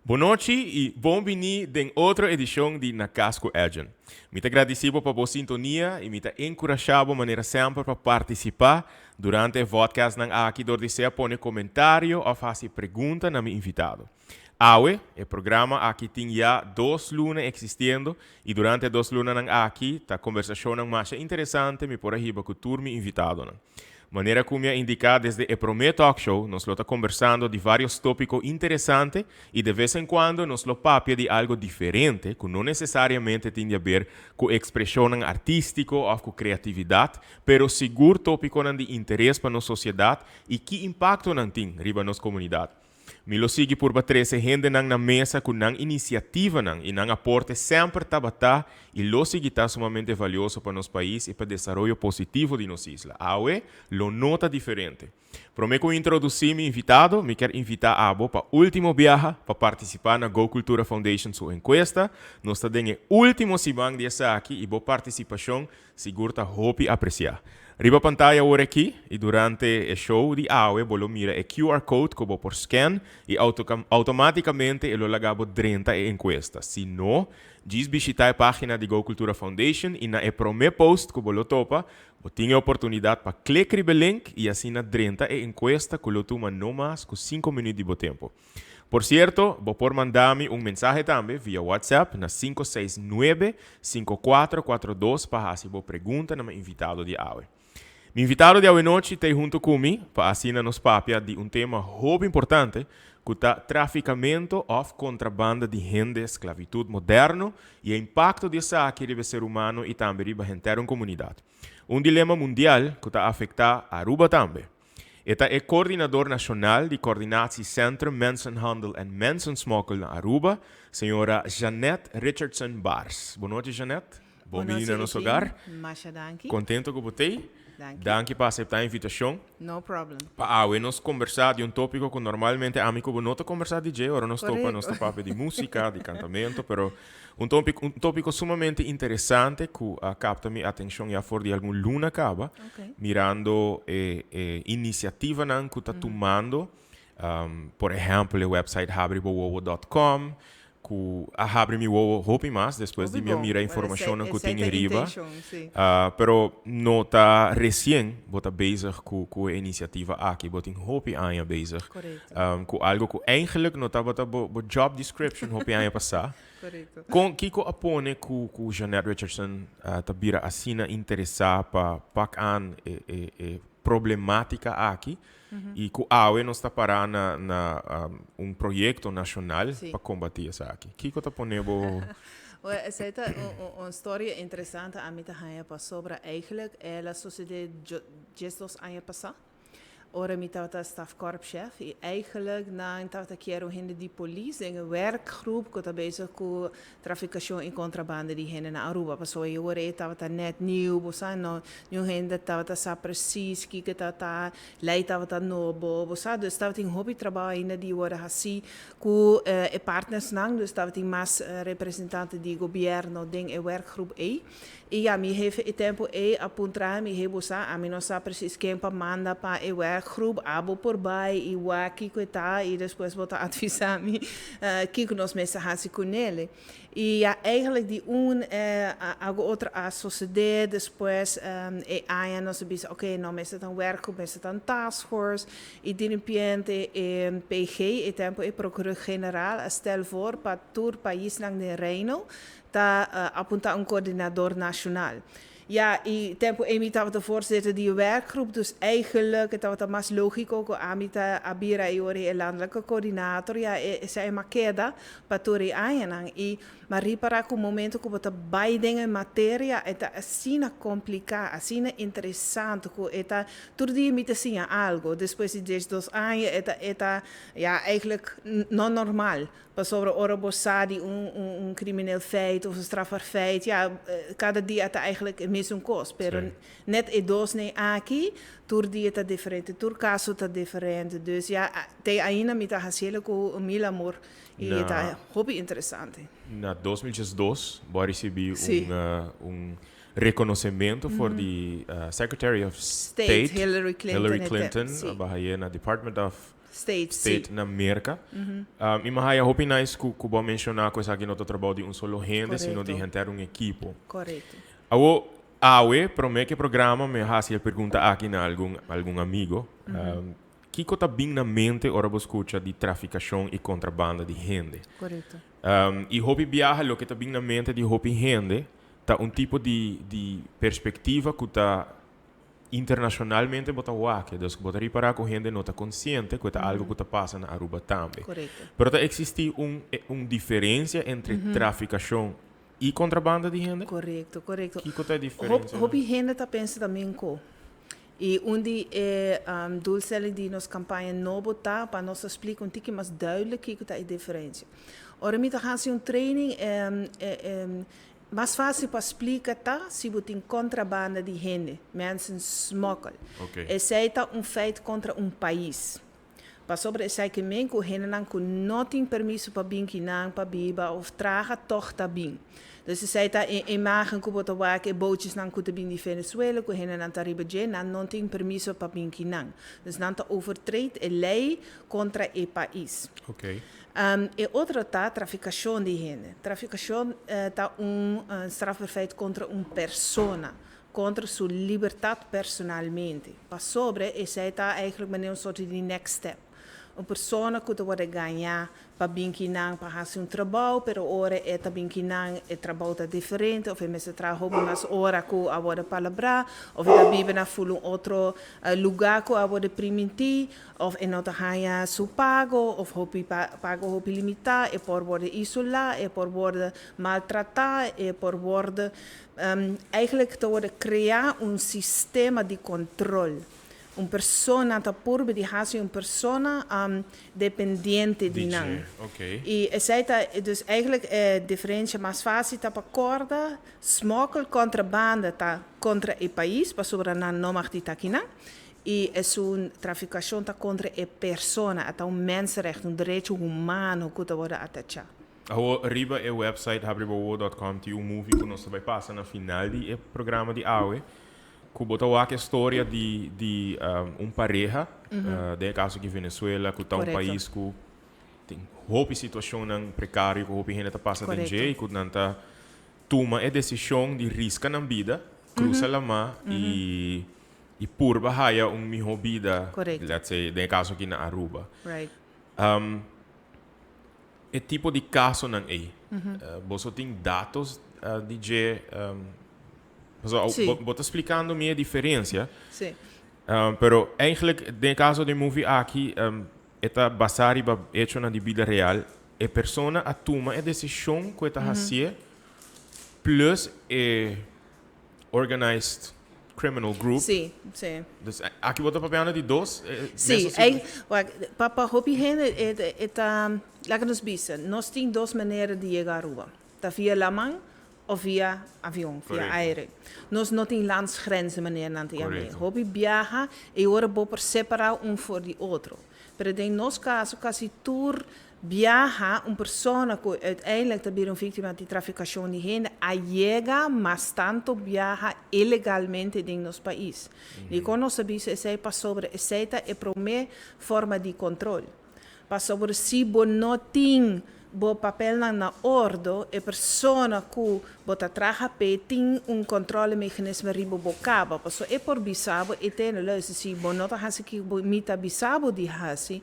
Bon nochi y bon bini den otro edicion di Na Cas cu Edjean. Mi ta gradici bo pa bo sintonia y mi ta encurasha bo manera semper pa participa durante e vodcastnan aki door di sea pone comentario of haci pregunta na mi invitado. Awe, e programa aki tin ya dos luna existiendo y durante e dos lunanan aki ta conversacionnan masha interesante mi por a hiba cu tur mi invitadonan. Manera cu mi a indica desde e prome talk show, nos lo ta conversando di varios topico interesante y de vez en cuando nos lo papia di algo diferente cu no necesariamente tin di haber cu expresionnan artistico of cu creatividad, pero sigur topiconan di interes pa nos sociedad y ki impacto nan tin riba nos comunidad. Mi lo sigui purba trece hendenan na mesa cu nan iniciativanan y nan aporte semper tabata y lo sigui ta sumamente valioso pa nos pais y pa desaroyo positivo di nos isla. Awe lo no ta diferente. Prome cu introduci mi invitado, mi kier invita abo pa ultimo biaha pa participa na Go Cultura Foundation su encuesta. Nos ta den e ultimo siman di esaki y bo participacion Sigur ta hopi aprecia. Riba pantaya awor aki y durante e show di awe bo lo mira e QR code cu bo por scan y automaticamente e lo laga bo drenta e encuesta. Si no, djis bishita e pagina di Go Cultura Foundation y na e prome post cu bo lo topa, bo tin e oportunidad pa click riba e link y asina drenta e encuesta cu lo tuma no mas cu cinco minuut di bo tempo. Por cierto, bo por manda mi un mensahe tambe via WhatsApp na 569 5442 pa haci bo pregunta na mi invitado di awe. Mi invitado di awe nochi t'ey hunto cu mi pa asina nos papia di un tema hopi importante cu ta traficamento of contrabanda di hende, sclavitud moderno y e impacto di esaki riba e ser humano y tambe riba henter un comunidad. Un dilema mundial cu ta afecta Aruba tambe. E ta e coordinador nacional di Coördinatie Centrum Mensenhandel en Mensensmokkel na Aruba, señora Jeanette Richardson Baars. Bon nochi Jeanette, bon bini na nos hogar. Masha danki. Contento cu bo t'ey. Danki. Danki pa acepta e invitacion. No problem. Pa awe nos combersa di un topico cu normalmente ami cu bo no ta combersa di dje, ora nos topa nos ta papia di musica, di cantamento, pero Un topico, un topico sumamente interesante cu a capta mi atencion ya for di algun luna caba, mirando e, e iniciativanan cu ta tumando, por ehempel e website habribowowo.com, cu a habri mi wowo hopi mas despues di Hopi mi a bon. mira Bueno, informacionnan cu esei tin ta riba. intencion, sí. Pero no ta recien bo ta bezig cu, cu e iniciativa aki, bo tin hopi aña bezig. Correcto. Cu algo cu eigenlijk no tabata bo, bo job description hopi aña pasá. Correcto. Con, kico a pone cu, cu Jeanette Richardson ta bira asina interesá pa pak aan e, e, e problematica aki y cu awe nos ta pará na, na un proyecto nacional pa combatí esaki? Kico ta pone bo. Well, esei ta un, un, un storia interesante ami ta haña pasobra eigenlijk el a sucede 12 aña pasá. Ora mi tabata stafkorpschef y eigenlijk nan tabata kier un hende di polis den e werkgroep cu ta bezig cu traficacion y contrabanda di hende na Aruba. Pasobra e ora ey tabata net nieuw, bo sa, no niun hende tabata sa precies kico tabata, ley tabata nobo, bo sa. Dus tabatin hopi trabao ainda di worde haci cu e partnersnan, dus tabatin mas representante di gobierno den e werkgroep ey. I ya, mi hefe e tempu ei a puntra mi, Hey bo sa, ami no sa presis ken pa manda pa e werkgroep, abo por bai i wak kiko e ta i despues bo ta advisá mi kiko nos mester hasi kunele. I ya, eigenlijk di un algu otro a sosodé, despues e aña nos a bisa, oke, no mester ta un werkgroep, mester ta un taskforce, i diripiente e PG, e tempu ei Procureur Generaal, a stel voor pa tur paisnan den Reino Ta apuntá un koordinador nashonal. Ya, i tempu ei mi tabata voorzitter di e werkgroep, dus eigenlijk e tabata mas lógiko ku ami ta a bira e ora e landelijke koordinator. Ya, esei a keda pa tur e añanan. I mi a ripará ku momento ku bo ta bai den e materia e ta asina kompliká, asina interesante ku e ta tur dia mi ta siña algu. Despues di diesdos aña e ta e ta ya eigenlijk no normal. Pasobra ora bo sa di un un crimineel feit of un strafbaar feit, ja, cada dia ta eigenlijk e mesun cos. Pero net e dos nee aki, tur dia ta diferente, tur caso ta diferente. Dus ja, te ainda mi ta haciele cu mil amor y e ta hopi interesante. Na 2012 bo a ricibi un un. reconocimento for di Secretary of State, State Hillary Clinton. Hillary e Clinton, si. A haya na Department of State, State na Merca. Y mi a haya hopi nice cu bo a menciona cu esaki no ta trabou di un solo hende, sino di henter un ekipo. Awo, awe, prome cu e programa mi a haci e pregunta aki na algun amigo. Kico ta bin na mente ora bo scucha di traficacion y contrabanda di hende? Y hopi biaha loke ta bin na mente di hopi hende ta un tipo di perspectiva cu ta internacionalmente bo ta wak. Dus bo ta ripara cu hende no ta consciente cu e ta algo cu ta pasa na Aruba tambe. Pero ta existi un diferencia entre traficacion y contrabanda di hende? Correcto, correcto. Kico ta e diferencia? Hopi hende ta pensa tambe cu. Y un di e doelstelling di nos campaña nobo ta pa nos splica un tiki mas duidelijk kico ta e diferencia. Ora mi ta haci un training, mas facil pa splica ta si bo tin contrabanda di hende, mensen smokkel. Esey ta un feit contra un pais. Pasobra esey ke men cu hendenan cu no tin permiso pa bin kinan pa biba of traha toch ta bin. Dus esey ta e imagen cu bo ta wak e bootjesnan cu ta bin di Venezuela cu hendenan ta riba dje, nan no tin permiso pa bin kinan. Dus nan ta overtreed e ley contra e pais. E otro ta traficacion di hende. Traficacion ta un strafbaar contra un persona, contra su libertad personalmente. Pasobra esey ta eigenlijk manera un soort di next step. Un persona cu ta wordo gaña pa bin kinan pa haci un trabou, pero ora e ta bin kinan e trabou ta diferente, of e mester traha hopi mas ora cu a wordo palabra, of e ta biba na full un otro lugar cu a wordo priminti, of e no ta haya su pago, of hopi pago hopi limita, e por wordo isola, e por wordo maltrata, e por wordo eigenlijk ta wordo crea un sistema di control. Un persona ta purba di haci un persona dependiente di nan. Y esey ta, dus eigenlijk e diferencia mas facil ta pa corda, smokkel, contrabanda ta contra e pais, pasobra nan no mag di ta akinan. Y esun traficacion ta contra e persona, e ta un mensenrecht, un derecho humano cu ta wordo atacha. Awo riba e website habribowo.com tin un movie cu nos ta bay pasa na final di e programa di awe, cu bo ta wak e storia di un pareha, den e caso aki Venezuela, cu ta un pais cu tin hopi situacionnan precario cu hopi hende ta pasa den dje y cu nan ta tuma e decision di risca nan bida, cruza lama y purba haya un miho bida, let's say den e caso aki na Aruba. E tipo di casonan ey, boso tin datos di dje? Pasobra bo ta splicando mi e diferencia. Pero eigenlijk den e caso di e movie aki e ta basa riba hechonan di bida real. E persona a tuma e decision cu e ta hacié plus e organized criminal group. Sí, sí. Dus aki bo ta papiando di dos Sí, ei, wak, pa hopi hende e ta, laga nos bisa, nos tin dos manera di yega Aruba. Ta via laman of via avion, via aire. Nos no tin landsgrenzen manera nan ta yam'é. Hopi biaha e ora bo por separa un for di otro. Pero den nos caso casi tur biaha un persona cu uiteindelijk ta bira un victima di traficacion di hende a yega mas tanto biaha ilegalmente den nos pais. Dicon nos ta bisa esey? Pasobra esey ta e prome forma di control. Pasobra si bo no tin bo papelnan na ordo, e persona cu bo ta traha p'e tin un controle mechanisme riba bo caba. Pasobra e por bisa bo, e tene, luister, si bo no ta haci kico mi ta bisa bo di haci,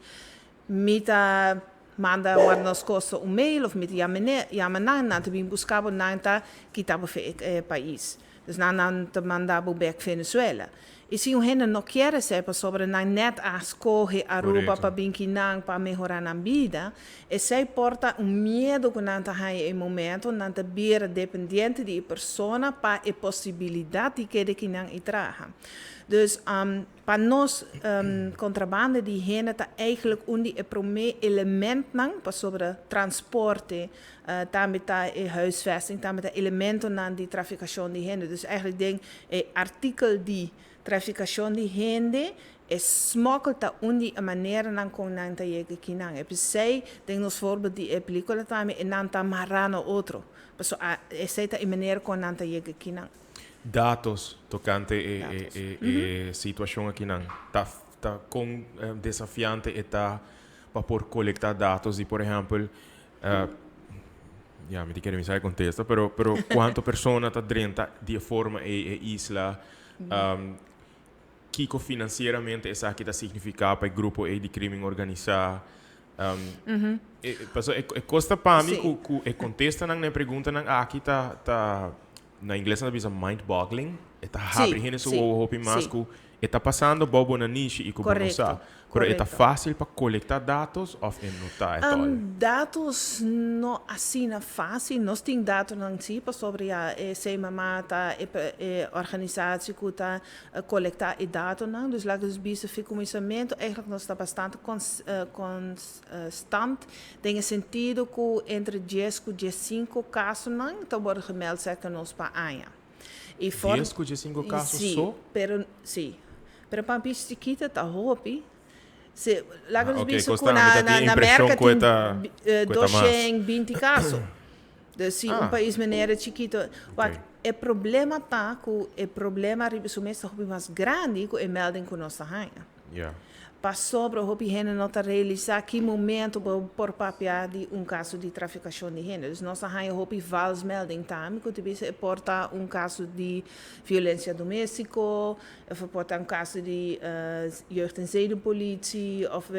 mi ta manda warda nos kosto un mail of mi ta yama nan, nan ta bin buska bo, nan ta kita bo fe e pais. Dus nan nan ta manda bo bek Venezuela. I si un hende no kier esei pasobra nan net a skohe Aruba pa bin ki nan pa mehora nan bida, esei por ta un miedo ku nan ta haña e momento, nan ta bira dependiente di e persona pa e posibilidat di keda ki nan i traha. Dus Pa nos, kontrabanda di hende ta eigenlijk un di e promé elementnan pasobra transporte, tambe ta e huisvesting, tambe ta elementonan di trafikashon di hende. Dus eigenlijk den e artikel di trafikashon di hende, e smokkel ta un di e maneranan kon nan ta yega kinan. E p'esei den nos voorbeeld di e pelikula tambe e nan ta mará na otro, pasobra esei ta e manera kon nan ta yega kinan. Datos tocante e e e situacion akinan. Ta ta con desafiante e ta pa por colecta datos di por ehempel ya mi ta kere mi sa e contesta pero pero cuanto persona ta drenta di e forma ey e isla Kiko financieramente esaki ta significa pa e grupo ey di crimen organisa? Pasobra e cos ta pa mi cu cu e contestanan na e preguntanan aki ta ta na ingles nan ta bisa mind boggling. E ta habri hende su wowo hopi mas cu e ta pasando bou bo nanishi y cu bo no sa. Pero e ta fácil pa colecta datos of e no ta at all? Datos no asina fácil. Nos tin datonan sí pasobra ya e CMMA ta e organisatie cu ta colecta e datonan. Dus laga nos bisa fi cuminsamentu eigenlijk nos ta bastante constant den e sentido cu entre dies cu diescinco casonan ta wordo gemeld cerca nos pa aña. Y for Dies cu diescinco caso sí, so? Pero, sí. Pero pa un pis chikito ta hopi. Si, laga nos bisa cu na, na, na Merca tin 220 caso. Dus si un pais manera chikito. Wak, e problema ta cu e problema riba su mes ta hopi mas grandi cu e melding cu nos ta haña. Pasobra hopi hende no ta realisa ki momento bo por papia di un caso di traficacion di hende. Dus nos ta haña hopi vals melding tambe cu ta bisa e por ta un caso di violencia domestico, of e por ta un caso di jeugd en zedenpolitie, of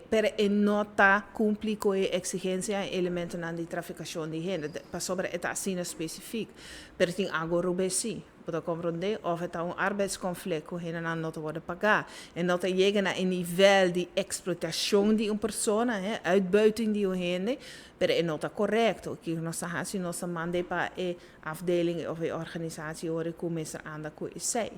pero e no ta cumpli cu e exigencia en elementonan di traficacion di hende, pasobra e ta asina specific. Pero tin algo rubes si. Bo ta komprondé? Òf e ta un arbeidskonflikt ku hendenan no ta wòrdu pagá. E no ta yega na e nivel di eksplotashon di un persona, hè, uitbuiting di un hende, pero e no ta korekto. Kiko nos ta hasi? Nos ta mand'é pa e afdeling òf e organisatie ora ku mester anda ku esei.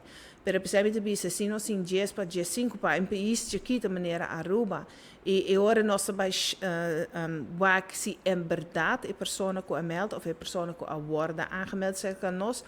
Pero p'esei mi ta bisa, si nos tin djes pa djessinku pa un pais chikito manera Aruba, i e ora nos ta bai wak si en bèrdat e persona ku a mèld òf e persona ku a wòrdu aangemeld serka nos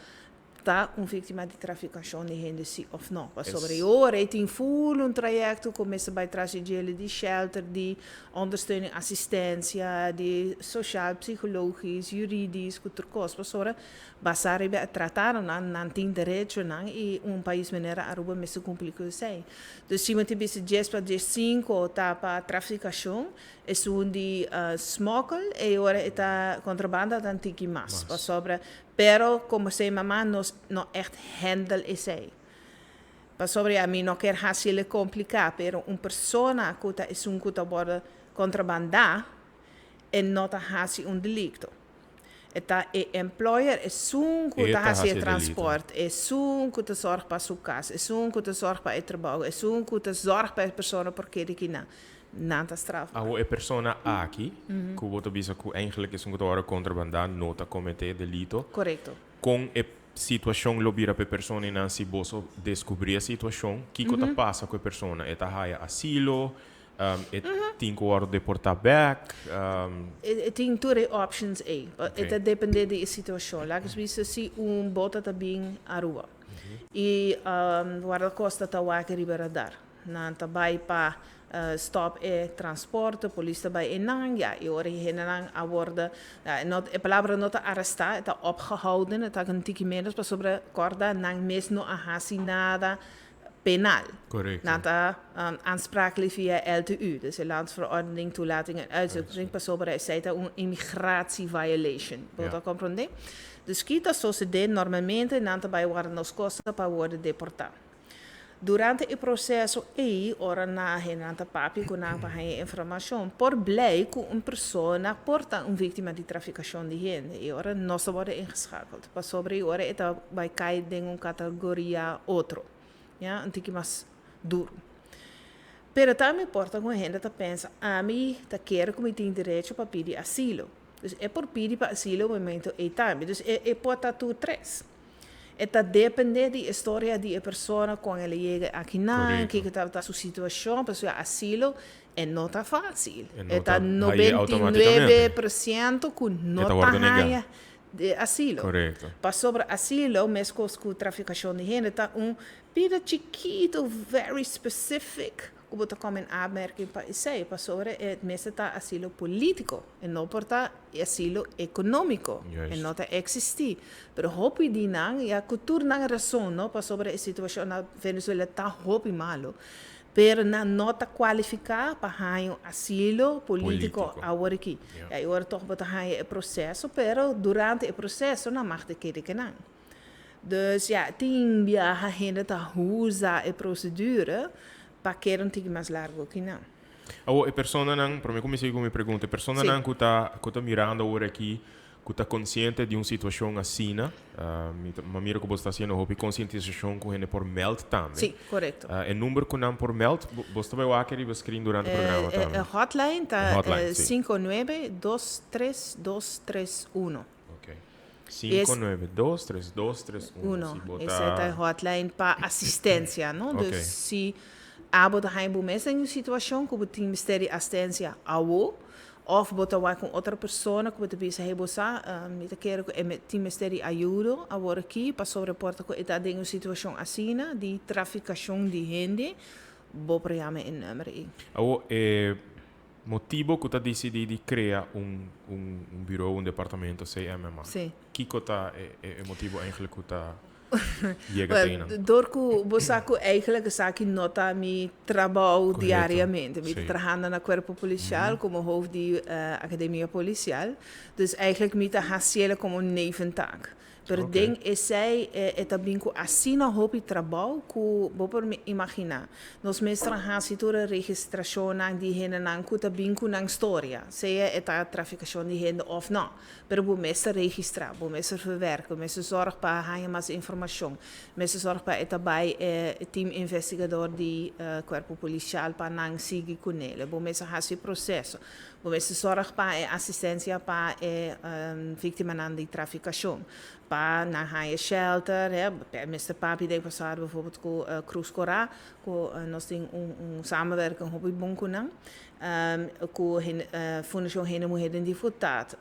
ta un víktima di trafikashon di hende si òf no. Pasobra e ora e tin ful un trayekto ku mester bai tras di djele di shelter, di ondersteuning, asistensia, di sosial, psikologisch, juridisch, ku tur kos. Pasobra Basá riba e tratadonan, nan tin derechonan i un pais manera Aruba mester kumpli ku esei. Dus si bo tin bisa djes pa djes sinku ta pa trafikashon, esun di smokkel e ora e ta kontrabanda ta un tiki mas pasobra pero komo esei mama nos no ègt handle esei. Pasobra ya mi no kier hasi el kompliká pero un persona ku ta esun ku ta wòrdu kontrabandá e no ta hasi un delikto. E ta e employer esun ku ta hasi e transport, esun ku ta sòrg pa su kas, esun ku ta sòrg pa e trabou, esun ku ta sòrg pa e persona por keda ki nan, nan ta strafbaar. Awo e persona aki ku bo ta bisa ku eigenlijk esun ku ta wòrdu kontrabandá no ta kometé delito. Korekto. Kon e situashon lo bira pa e persona einan si boso deskubrí e situashon? Kiko ta pasa ku e persona? E ta haya asilo? E tin ku wòrdu deportá bèk? E tin tur e options ei. E ta dependé di e situashon. Laga nos bisa si un bota ta bin Aruba i Guardacosta ta wak riba radar. Nan ta bai pa stòp e transporte, polis ta bai einan, ya, i ora e hendenan a wòrdu, e palabra no ta arestá, e ta opgehouden, e ta un tiki ménos pasobra kòrda nan mes no a hasi nada penal. Correcto. Nan ta aansprakelijk via LTU, dus de Landsverordening Toelating en Uitzetting, pasobra esei ta un immigratie violation. Bo ta comprende? Dus ki ta sosede normalmente nan ta bai warda nos kosta pa worde deporta. Durante e proceso ei, ora na hendenan ta papia ku nan pa haña informashon, por blij ku un persona por ta un víktima di trafikashon di hende i ora nos ta worde ingeschakeld. Pasobra e ora e ta bai kai den un kategoria otro, ya, un tiki mas duru. Pero tambe por ta ku un hende ta pensa, ami ta kere ku mi tin derecho pa pidi asilo. Dus e por pidi pa asilo e momento ei tambe. Dus e e por ta tur tres. E ta depende di e storia di e persona, kon el a yega akinan, kiko tabata su situashon, pasobra asilo e no ta fácil. E E ta no ta haye 99 automáticamente. por ciento ku E no ta ta wòrdu negá. haña di asilo. Korekto. Pasobra asilo, meskos ku trafikashon di hende, ta un pida chikitu, very specific. Ku bo ta kòm in aanmerking pa esei, pasobra e mester ta asilo polítiko, e no por ta asilo ekonómiko, e no ta eksistí. Pero hopi di nan, ya ku tur nan rason, no, pasobra e situashon na Venezuela ta hopi malu, pero nan no ta kualifiká pa haña un asilo polítiko awor aki. Ya, i ora tòg bo ta haña e proseso, pero durante e proseso nan mag ta kere ke nan. Dus ja, tin biaha hende ta usa e procedure pa keda un tiki mas largo ki nan. Awor, e personanan, prome ku mi sigui ku mi pregunta, e personanan ku ta, ku ta mirando awor aki, ku ta konsiente di un situashon asina, mi ta, mi a mira ku bo ta hasiendo hopi konsientisashon ku hende por meld tambe. Sí, korekto. E number ku nan por meld, bo ta bai wak riba screen durante e programa tambe. E hotline ta 5923231. Ok. 5923231. Si bo ta. Esei ta e hotline pa asistencia, no? Ok. Dus si abo ta haña bo mes den un situacion cu bo tin mester di asistencia awo, of bo ta wak un otro persona cu bo ta bisa, hey bo sa, mi ta kere cu e tin mester di ayudo awor aki pasobra por ta cu e ta den un situacion asina di traficacion di hende, bo por yama e number ei. Awo e Motibo cu ta dicidi di crea un un un bureau, un departamento CMMA? Sí. Kico ta e e motibo eigenlijk cu ta yega te einan? Wel, door cu bo sa cu eigenlijk esaki no ta mi trabou diariamente. Mi ta trahando na Cuerpo Policial como hoofd di Academia Policial. Dus eigenlijk mi ta haciele como un neventaak. Pero den esei e ta bin ku asina hopi trabou ku bo por imaginá. Nos mester a hasi tur e registrashonnan di hendenan ku ta bin ku nan storia, sea e ta trafikashon di hende òf nò. Pero bo mester registrá, bo mester verwerk, bo mester sòrg pa haña mas informashon, mester sòrg pa e ta bai e tim investigador di kuerpo polisial pa nan sigui kunele, bo mester hasi proseso. Bo mester sòrg pa e asistensia pa e víktimanan di trafikashon, pa nan haña shelter, he. Mester papia den pasado bijvoorbeeld ku Krus Korá, ku nos tin un samenwerking hopi bon ku nan, ku Fundashon Hende Muhé den Difikultat,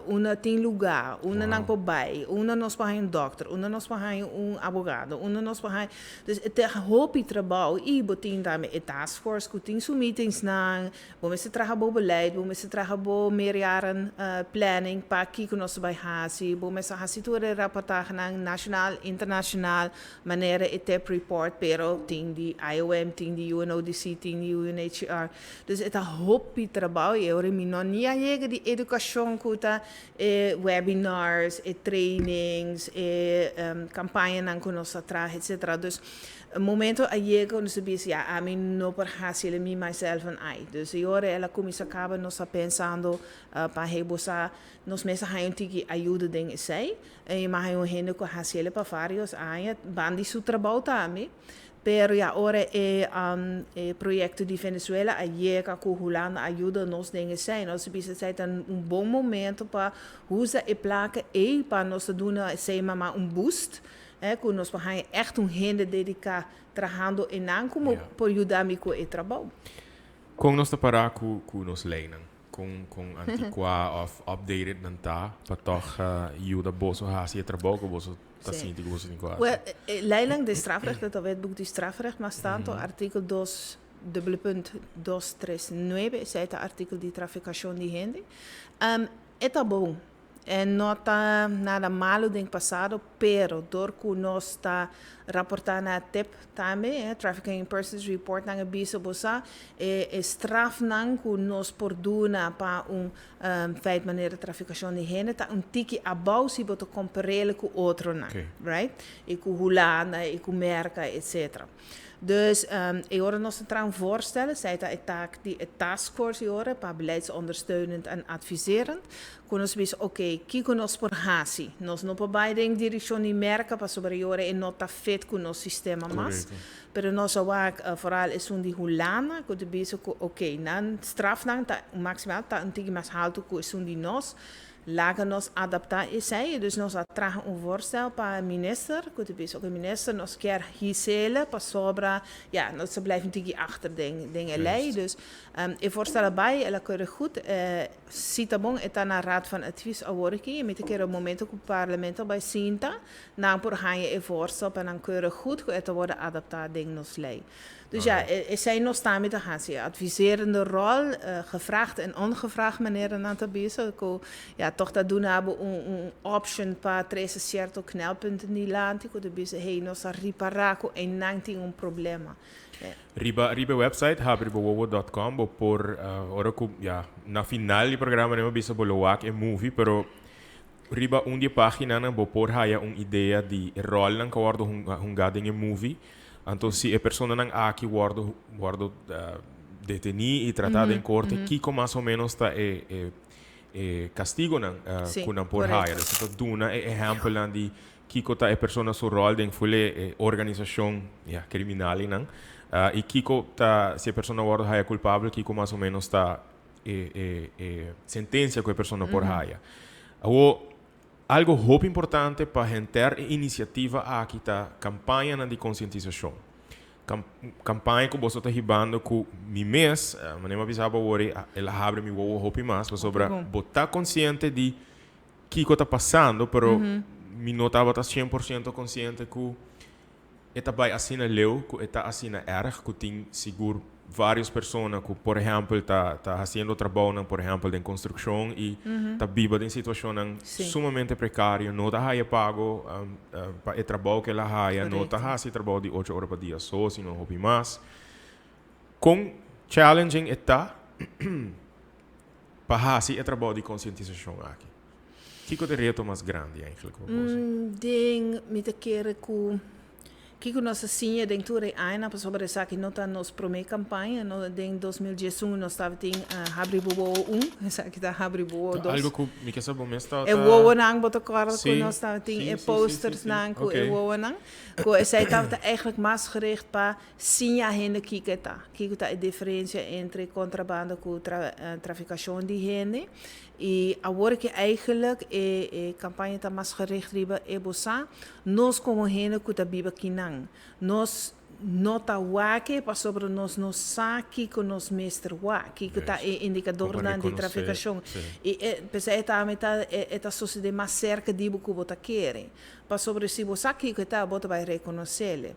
unda tin lugá, unda nan por bai, unda nos por haña un dòkter, unda nos por haña un abogado, unda nos por haña. Dus e ta hopi trabou i bo tin tambe e taskforce ku tin su meetingsnan. Bo mester traha bo beleid, bo mester traha bo meerjaren planning pa kiko nos ta bai hasi, bo mester hasi tur e raportahenan nashonal, internashonal, manera e tip report, pero tin di IOM, tin di UNODC, tin di UNHCR. Dus e ta hopi trabou i e ora mi no ni a yega di edukashon ku ta e webinars, e trainings, e kampañanan ku nos ta traha, etcetera. Dus E momento a yega unda su bisa, ya, ami no por haci el me, myself and I. Dus e ora el a cuminsa caba nos ta pensando pa hey bo sa nos mes a haña un tiki ayuda den esey. E mi a haña un hende cu a haci el pa varios aña, banda di su trabou tambe. Pero ya ora e e proyecto di Venezuela a yega cu Hulanda a yuda nos den esey, nos a bisa esey ta un bon momento pa usa e placa ey pa nos ta duna esey mama un boost. Ku nos por haña ègt un hende dediká trahando einan ku por yuda mi ku e trabou. Kon nos ta pará ku ku nos leinan? Kon kon antikuá òf updated nan ta pa tòg yuda boso hasi e trabou ku boso ta sinti ku boso tin ku hasi? Wèl, e leinan di strafrecht, e ta Wetboek di Strafrecht, mas tantu artikel dos dubbele punt dos tres nuebe, esei ta artikel di trafikashon di hende. E ta bon. E no ta nada malu den pasado, pero dor ku nos ta raportá na tip tambe, e Trafficking in Persons Report nan a bisa bo sa, e e strafnan ku nos por duna pa un feit manera trafikashon di hende ta un tiki abou si bo ta kompar'el ku otronan, right? I ku Hulanda i ku Merka etcetera. Dus e ora nos ta traha un voorstel, esei ta e taak di e taskforce e ora pa beleidsondersteunend en adviserend, ku nos bisa oké, kiko nos por hasi? Nos no por bai den direkshon di Merka pasobra e ora e no ta fit ku nos sistema mas. Pero nos a wak vooral esun di Hulanda ku ta bisa ku oké, nan strafnan ta maksimaal ta un tiki mas haltu ku esun di nos. Laga nos adaptá esei, dus nos a traha un voorstel pa minister, ku ta bisa, oke minister, nos kier hisele pasobra, ya, nos ta blijf un tiki achter den den e lei, dus e voorstel a bai, el a keurig goed, si ta bon e ta na Raad van Advies awor aki, mi ta kere op momento ku parlamento bai sinta, nan por haña e voorstel pa nan keurig goed ku e ta wòrdu adaptá den nos lei. Dus ja, esei nos tambe ta hasi. Adviserende rol, gevraagd en ongevraagd, manera nan ta bisa, ku ja, toch ta duna bo un option pa trese sierto knelpunten dilanti, ku ta bisa, hey, nos a ripará ku einan tin un problema. Riba e website habribowowo.com bo por, ora ku, ja, na final di programa nan bo bisa bo lo wak e movie, pero riba un di e paginanan bo por haya un idea di e rolnan ku a wòrdu hungá den e movie. Anto si e personanan aki wòrdu wòrdu detení i tratá den korte, kiko mas o ménos ta e e e kastigonan ku nan por haya. Dus ta duna e ehèmpelnan di kiko ta e persona su ròl den ful e e organisashon, ya, kriminal einan. I kiko ta si e persona wòrdu haya kulpabel, kiko mas o ménos ta e e e sentensia ku e persona por haya. Awor, algo hopi importante pa henter e inisiativa aki ta kampañanan di konsientisashon. Kampaña ku boso ta hibando ku mi mes, manera mi a bisa bo awor, el a habri mi wowo hopi mas pasobra bo ta konsiente di kiko ta pasando, pero mi no tabata 100% konsiente ku E ta bai asina leu ku e ta asina erg ku tin sigur varios persona ku por ehèmpel ta ta hasiendo trabounan por ehèmpel den konstrukshon i ta biba den situashonnan sumamente prekario, no ta haya pago pa e trabou ku el a haya, no ta hasi trabou di ocho ora pa dia so sino hopi mas. Kon challenging e ta pa hasi e trabou di konsientisashon aki? Kiko ta e reto mas grandi eigenlijk pa boso? Den mi ta kere ku kiko nos a siña den tur e añanan pasobra esaki no ta nos promé kampaña. No, den 2011 nos tabatin Habri Bo Wowo un, esaki ta Habri Bo Wowo dos. Algo ku mi ke sa bo mes tabata. E wowonan, bo ta kòrda ku nos tabatin e postersnan ku e wowonan? Ku esei tabata eigenlijk mas gericht pa siña hende kiko e ta, kiko ta e diferensia entre kontrabanda ku trafikashon di hende. I awor ke eigenlijk e e kampaña ta mas gericht riba e bo sa, nos komo hende ku ta biba kinan, nos no ta wak e pasobra nos no sa kiko nos mester wak, kiko ta e indikadornan di trafikashon. I e p'esei tambe ta e ta sosodé mas serka di bo ku bo ta kere. Pasobra si bo sa kiko e ta, bo ta bai rekonos'el.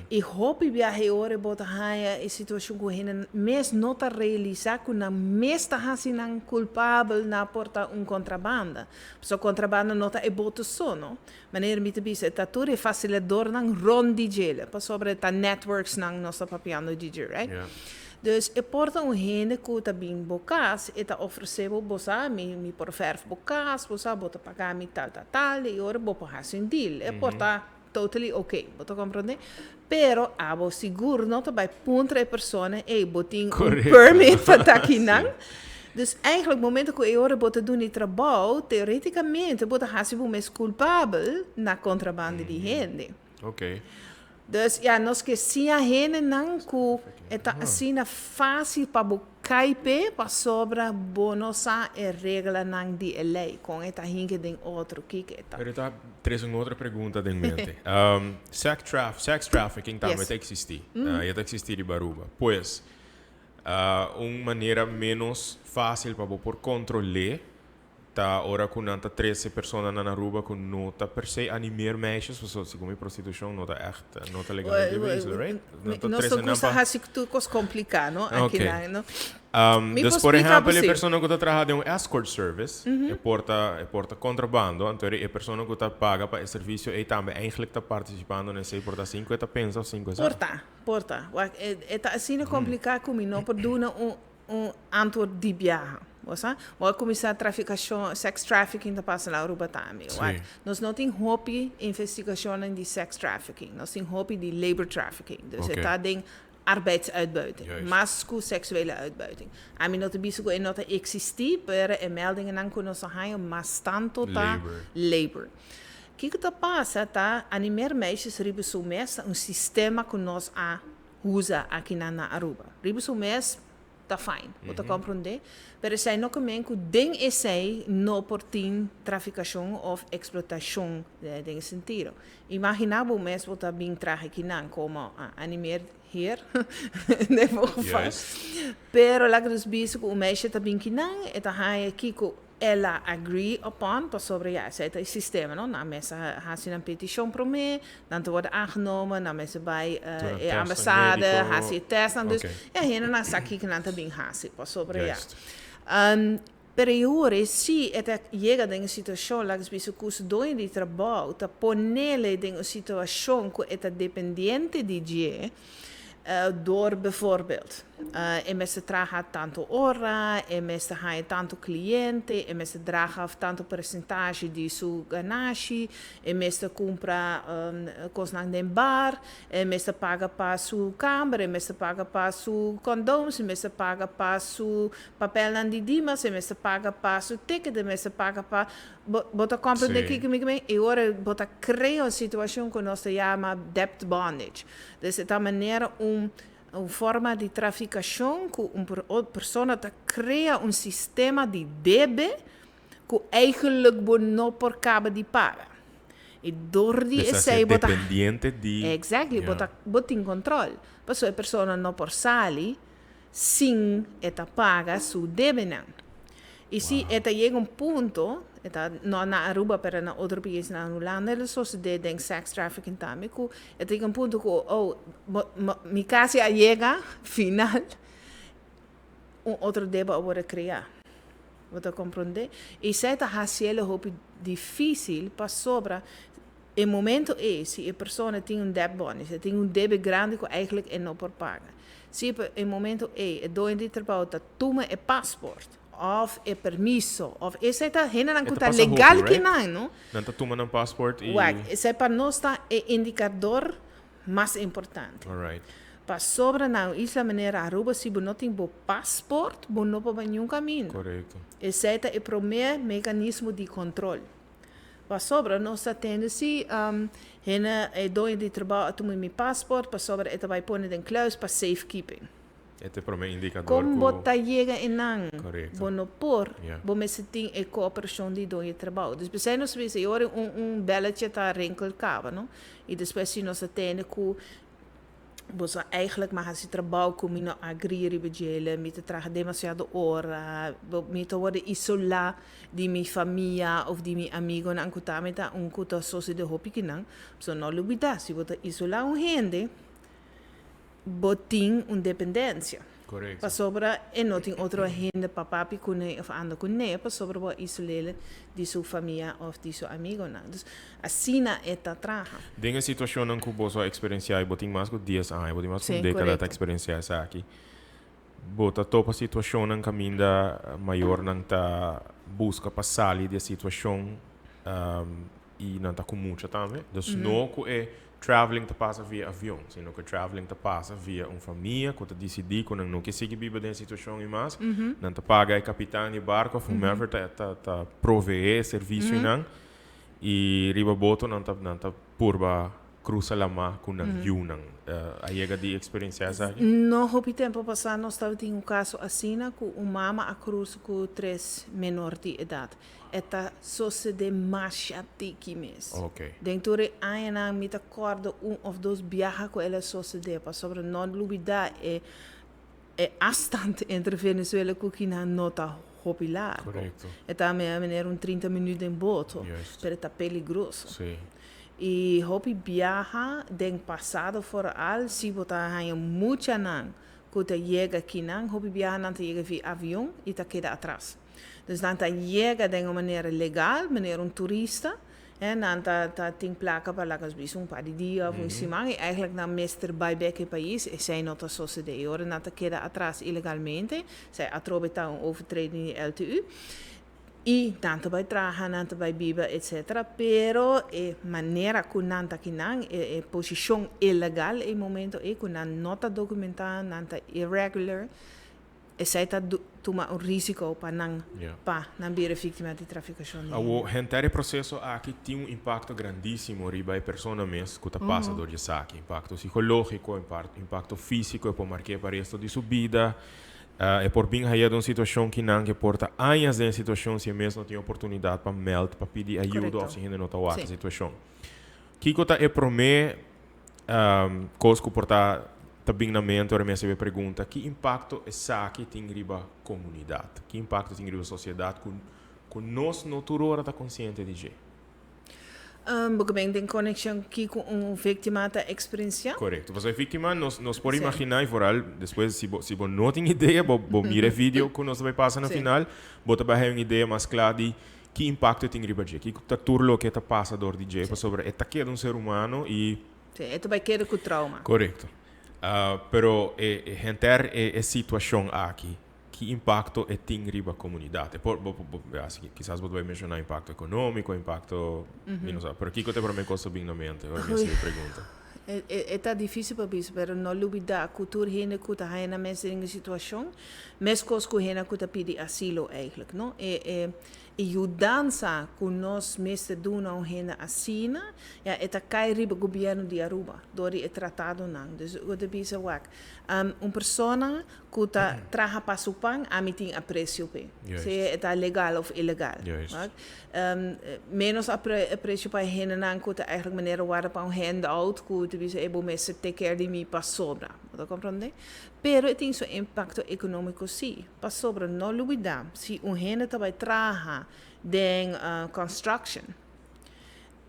I hopi biaha e ora bo ta haña e situashon ku hende mes no ta realisá ku nan mes ta hasi nan kulpabel na por ta un kontrabanda. Pasobra kontrabanda no ta e boto so, no. Manera mi ta bisa, e ta tur e fasiladornan rònt di djele, pasobra e ta networksnan nos ta papiando di dje, right? Dus e por ta un hende ku ta bin bo kas, e ta ofresé bo, bo sa, mi mi por fèrf bo kas, bo sa, bo ta paga mi tal tal tal, i ora bo por hasi un deal. E por ta totally oké, bo ta komprondé? Pero abo sigur no ta bai puntra e persona, ey, bo tin un permit pa ta akinan? Dus eigenlijk momento ku e ora bo ta duna e trabou, teoreticamente bo ta hasi bo mes kulpabel na kontrabanda di hende. Oké. Dus ya, nos ke siña hendenan ku e ta asina fásil pa bo kai p'e pasobra bo no sa e reglanan di e lei, kon e ta hinka den otro, kiko e ta. Pero ta trese un otro pregunta den mente. Sex traf, sex trafficking tambe ta eksistí. E ta eksistí riba Aruba. Pues, un manera ménos fásil pa bo por kontrol'é Ta ora cu nan ta trece personanan na Aruba cu no ta per se animeer meisjes, pasobra segun mi prostitucion no ta echt, no ta legal den Riba Isla, right? Nan ta Nos ta trece nan gusta pa haci tur cos complica, no? Aki Ok. nan, no? Mi Dus por por splica ehempel e bo si. persona cu ta traha den un escort service, e por ta, e por ta contrabando, anto e persona cu ta paga pa e servicio ey tambe eigenlijk ta participando na esey, por ta sin cu e ta pensa of sin cu e sa. Por ta, por ta. Wak, e ta asina complica cu mi no por duna un Un antwoord di biaha. Bo sa? Bo a kuminsá trafikashon, sex trafficking ta pasa na Aruba tambe. Wak, nos no tin hopi investigashonnan di sex trafficking. Nos tin hopi di labor trafficking. Dus e ta den arbeidsuitbuiting. Mas ku seksuele uitbuiting. Ami no ta bisa ku e no ta eksistí, pero e meldingennan ku nos a haña mas tantu ta labor. Kiko ta pasa ta animer meisjes riba su mes ta un sistema ku nos a usa akinan na Aruba. Riba su mes ta fijn, bo ta comprende. Pero esei no ke men ku den esei no por tin trafikashon of eksplotashon den e sentido. Imagina bo mes bo ta bin traha akinan komo animeer heer den bo geval. Pero laga nos bisa ku un meisje ta bin kinan, e ta haña kiko. El a agree upon pasobra ya esei ta e sistema no, nan mester hasi nan peticion prome, nan ta worde aangenomen, nan mester bai e ambasade hasi e testnan, dus e hendenan sa kiko nan ta bin hasi pasobra ya. Pero e ora si e ta yega den e situacion laga nos bisa cu su doño di trabou ta ponele den un situacion cu e ta dependiente di dje, Door bijvoorbeeld, e mester traha tantu ora, e mester haña tantu kliente, e mester draga af tantu persentashe di su ganashi, e mester kumpra kosnan den bar, e mester paga pa su kamber, e mester paga pa su condooms, e mester paga pa su papelnan di Dimas, e mester paga pa su ticket, e mester paga pa Bo, bo ta comprende kiko mi kimen? E ora bo ta crea un situacion cu nos ta yama debt bondage. Dus e ta manera un, un forma di traficacion cu un persona ta crea un sistema di debe cu eigenlijk bo no por caba di paga. Y door di Pues esey bo ta. Dependiente di. Exactly, bo ta, bo tin control. Pasobra e persona no por sali sin e ta paga su debenan. Y si e ta yega un punto, e ta no na Aruba pero na otro paisnan na Hulanda el a sosode den sex trafficking tambe cu e ta yega un punto cu oh mi casi a yega final un otro debe a worde crea. Bo ta comprende? Y esey ta haciele hopi dificil pasobra E momento ei, si e persona tin un debt bondage, si e tin un debe grandi ku eigenlijk e no por paga. Si e momento ei e doño di trabou ta tuma e paspoort òf e permiso òf esei ta hendenan ku ta legal kinan, no? Nan ta tuma nan paspoort i. Wak, esei pa nos ta e indikador mas importante. Alright. Pasobra na un isla manera Aruba si bo no tin bo paspoort bo no por bai niun kaminda. Korekto. Esei ta e promé mekanismo di kontrol. Pasobra nos ta tende si hende e doño di trabou a tuma mi paspoort pasobra e ta bai pone den kluis pa safekeeping. E ta e prome indikador Kon ku. bo ta yega einan? Korekto. Bo no por. Ya. Bo mester tin e kooperashon di doño di trabou. Dus p'esei nos bisa e ora un un belletje ta rinkel kaba no. I despues si nos ta tende ku Bo sa eigenlijk mi a hasi trabou ku mi no agri riba djele, mi ta traha demasiado ora, mi ta wòrdu isolá di mi famia òf di mi amigonan ku ta mi ta un ku ta sosodé hopi kinan. So no lubidá, si bo ta isolá un hende, bo tin un dependensia. Korekto. Pasobra e no tin otro hende pa papia kuné òf anda kuné pasobra bo a isol'é di su famia òf di su amigonan. Dus asina e ta traha. Den e situashonnan ku boso a eksperensiá i bo tin mas ku dies aña, bo tin mas ku un dékada ta eksperensiá esaki, bo ta topa situashonnan kaminda mayornan ta buska pa sali di e situashon i nan ta ku mucha tambe. Dus no ku e traveling ta pasa via avion, sino ku e traveling ta pasa via un famia ku ta disidí ku nan no ke sigui biba den e situashon i mas. Nan ta paga e kapitan di e barko òf whomever ta ta ta proveé e servisio einan i riba boto nan ta nan ta purba krusa lamá ku nan yunan. A yega di eksperensiá esaki? No hopi tempu pasá nos tabatin un kaso asina ku un mama a krusa ku tres menor di edat. E ta sosede masha tiki mes. Den tur e añanan mi ta kòrda un òf dos biaha ku el a sosede, pasobra no lubidá e e afstand entre Venezuela ku Kina no ta hopi largu. E ta manera un trinta minüt den boto, pero e ta peligroso. I hopi biaha den pasado foral si bo ta haña muchanan ku ta yega kinan, hopi biaha nan ta yega via avion i ta keda atras. Dus nan ta yega den un manera legal, manera un turista, hè, nan ta ta tin plaka pa laga nos bisa un par di dia of un siman i eigenlijk nan mester bai bek e pais, esei no ta sosodé. I ora nan ta keda atras ilegalmente, esei atrobe ta un overtreding di LTU, i nan ta bai traha, nan ta bai biba etcetera, pero e manera ku nan ta kinan, e e posishon ilegal e momento ei ku nan no ta dokumentá, nan ta irregular, Esei ta tuma un risiko pa nan pa nan bira víktima di trafikashon di hende. Awor, henter e proseso aki tin un impakto grandísimo riba e persona mes ku ta pasa dor di esaki. Impakto sikológiko, impakto físiko, e por mark'é pa resto di su bida. E por bin haya den un situashon kinan ku e por ta añas den e situashon si e mes no tin oportunidat pa mèld, pa pidi ayuda òf si hende no ta wak e situashon. Kiko ta e promé Kos ku por ta ta bin na mente ora mi hasiba e pregunta, ki impakto esaki tin riba komunidat? Ki impakto tin riba sosiedat ku Ku nos no tur ora ta konsiente di dje. Bo ke ben den konekshon kiko un víktima ta eksperensiá? Korekto. Pasobra e víktima nos nos por imaginá i foral despues si bo si bo no tin idea bo bo mira e video ku nos ta bai pasa na final bo ta bai haña un idea mas kla di ki impakto e tin riba dje, kiko ta tur loke ta pasa dor di dje pasobra e ta keda un ser humano i. Sí, e ta bai keda ku trauma. Korekto. Pero e henter e e situashon aki Ki impakto e tin riba komunidat? E por, bo, bo, bo, asi, kisas bo ta bai menshoná impakto ekonómiko, impakto, mi no sa, pero kiko ta e promé kos ta bin na mente ora mi hasi e pregunta? E, e, e ta difísil pa bisa, pero no lubidá ku tur hende ku ta haña nan mes den e situashon, meskos ku hende ku ta pidi asilo eigentlik, no? E, e, E yudansa ku nos mester duna un hende asina, ya e ta kai riba gobièrnu di Aruba dor di e tratadonan. Dus bo ta bisa wak, un persona ku ta traha pa su pan, ami tin apresio p'e, sea e ta legal òf ilegal. Wak. Ménos apresio pa e hendenan ku ta eigentlik manera warda pa un handout ku ta bisa e bo mester take care di mi pasobra. Bo ta komprondé? Pero e tin su impakto ekonómiko sí. Pasobra no lubida, si un hende ta bai traha den construction,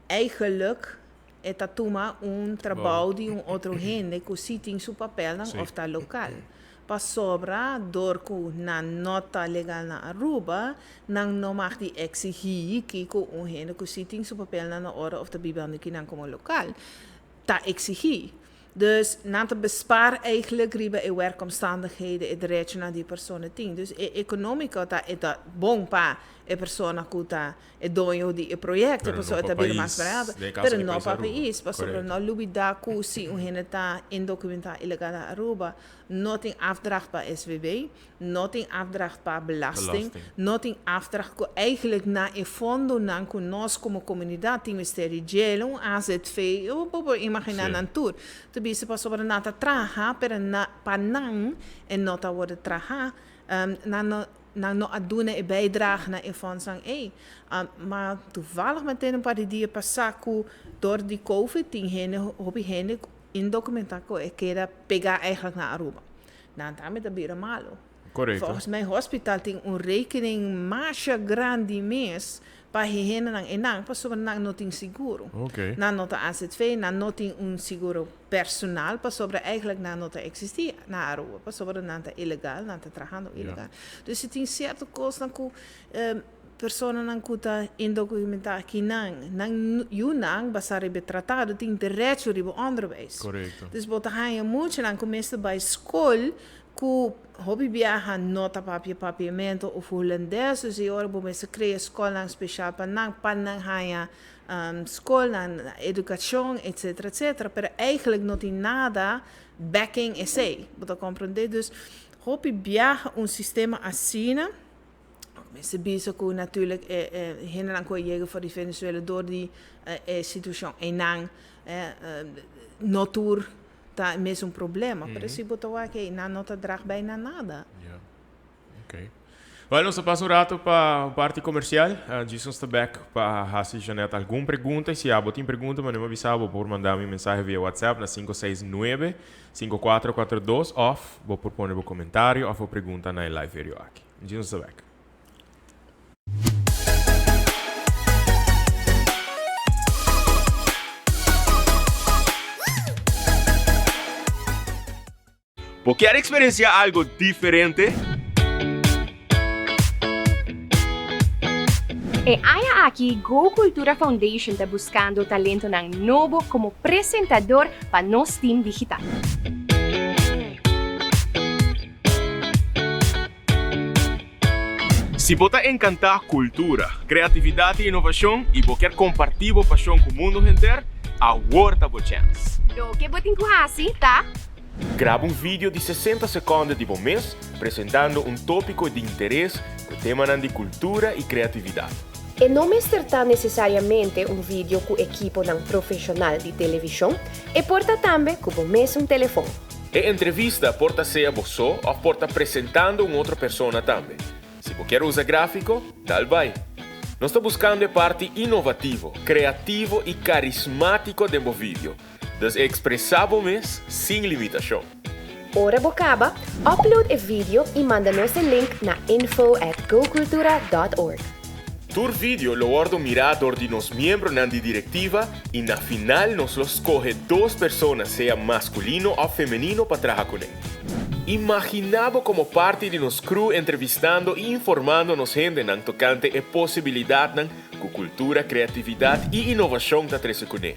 eigenlijk e ta tuma un trabou di un otro hende ku si tin su papelnan of ta lokal. Pasobra dor ku nan no ta legal na Aruba, nan no mag di exigí kiko un hende ku si tin su papelnan na orde of ta bibando kinan komo lokal ta exigí. Dus nan ta bespaar eigenlijk riba e werkomstandigheden, e derechonan di e persona tin. Dus e economico ta e ta bon pa e persona cu ta e doño di e proyecto, Pero no pasobra e pa ta bira mas pais, barato. den e caso Pero di no pais pa Aruba. pais, pasobra Correcto. no lubida cu si un hende ta indocumentá ilegal na Aruba, no tin afdracht pa SVB, No tin afdracht pa belasting, Belasting. no tin afdracht ku eigenlijk na e fondonan ku nos komo komunidat tin mester di djel, un azv, bo por imaginá Sí. nan tur. Ta bisa pasobra nan ta traha, pero na pa nan e no ta worde traha, nan no nan no a duna e bijdrage na e fondsnan ei. Ma toevallig mi a tende un par di dia pasá ku dor di covid tin hende hopi hende indokumentá ku e keda pegá eigenlijk na Aruba. Nan tambe ta bira malo. Correcto. Volgens mij hospital tin un rekening masha grandi mes pa e hendenan enan pasobra nan no tin seguro. Ok. Nan no ta AZV, nan no tin un seguro personal pasobra eigenlijk nan no ta existi na Aruba pasobra nan ta ilegal, nan ta trahando ilegal. Dus si tin cierto cosnan cu Personanan ku ta indokumentá aki nan, nan yunan basá riba e tratado tin derecho riba onderwijs. Korekto. Dus bo ta haña muchanan ku mester bai skol ku hopi biaha no ta papia papiamentu òf hulandes, dus e ora bo mester krea skolnan speshal pa nan, pa nan haña skolnan, edukashon, etsetera, etsetera. Pero eigentlik no tin nada backing esei, bo ta komprondé? Dus hopi biaha un sistema asina. Mester bisa ku natuurlijk e e hendenan ku a yega for di Venezuela dor di e situashon einan no tur ta e mesun problema, pero si bo ta wak ei nan no ta drag bijna nada. Ja, oké. Wel, nos ta pasa un rato pa un parti komersial. Djis nos ta bek pa hasi Jeanette algun pregunta. I si abo tin pregunta, mane mi a bisa bo por manda mi mensahe via WhatsApp na 569 5442 òf bo por pone bo komentario òf bo pregunta na e live video aki. Djis nos ta bek. Bo kier eksperensiá algo diferente? E aña aki Go Cultura Foundation ta buskando talentonan nobo komo presentador pa nos team digital. Si bo ta enkantá kultura, kreatividat i inovashon i bo kier kompartí bo pashon ku mundu henter, awor ta bo chèns! Loke bo tin ku hasi ta. Graba un video di 60 sekònde di bo mes presentando un tópiko di interes ku temanan di kultura i kreatividat. E no mester ta nesesariamente un video ku ekiponan profeshonal di televishon, e por ta tambe ku bo mesun telefon. E entrevista por ta sea bo so òf por ta presentando un otro persona tambe. Si bo kier usa gráfiko, dal bai! Nos ta buskando e parti inovativo, kreativo i karismátiko den bo video. Dus ekspresá bo mes sin limitashon. Ora bo kaba, upload e video i manda nos e link na info at gocultura dot org. Tur video lo wordo mira dor di nos miembronan di directiva y na final nos lo scoge dos persona sea masculino of femenino pa traha cune. Imagina bo como parti di nos crew entrevistando y informando nos hendenan tocante e posibilidadnan cu cultura, creatividad y innovacion ta trece cune.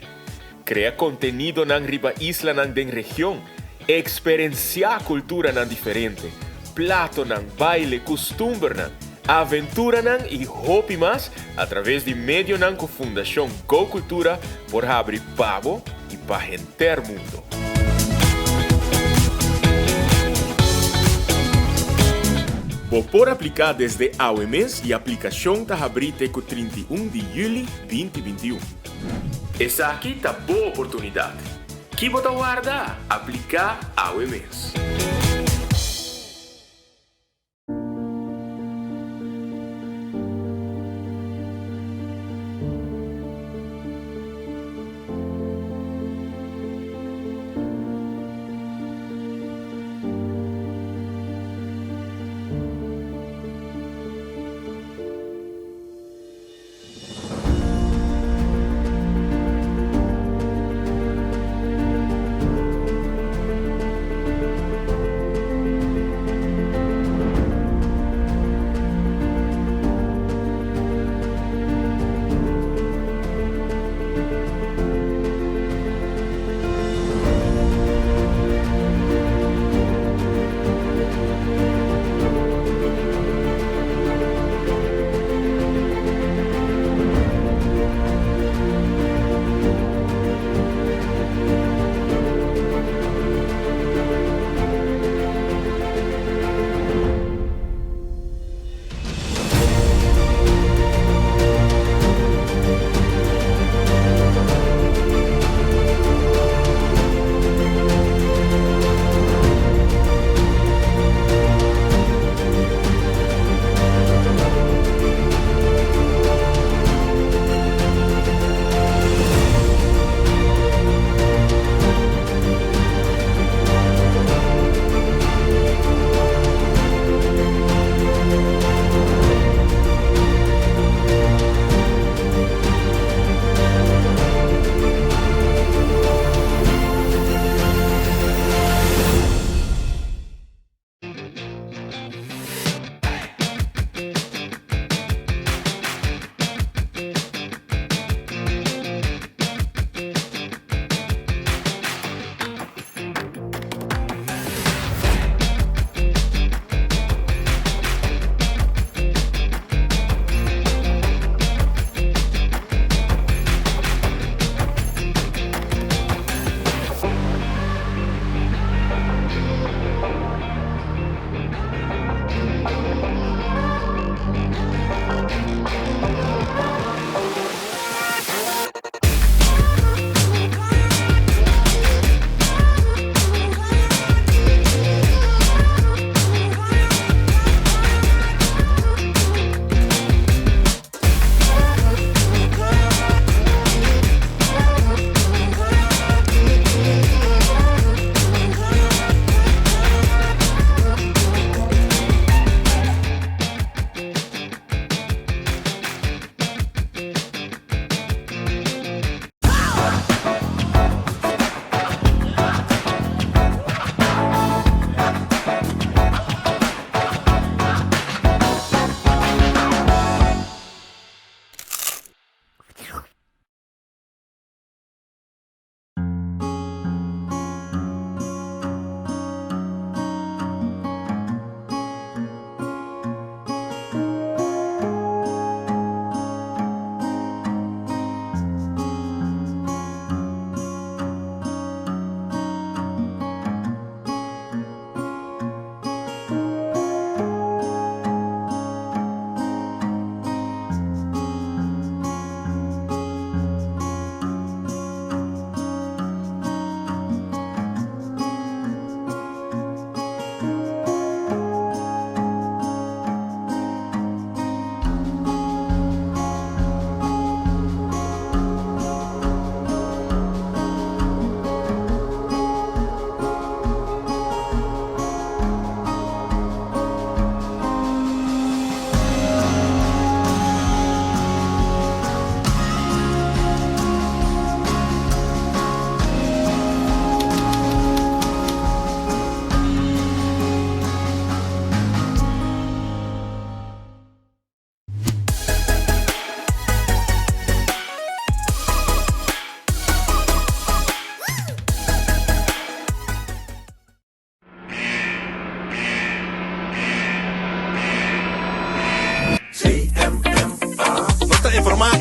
Crea contenidonan riba islanan den region, experencia culturanan diferente, platonan, baile, custumbernan, aventuranan y hopi mas a traves di medionan cu Fundacion Go Cultura por habri pa bo y pa henter mundo. Bo por aplica desde awe mes y aplicacion ta habri te cu 31 di juli 2021. Esaki ta bo oportunidad. Ki bo ta warda? Aplica awe mes.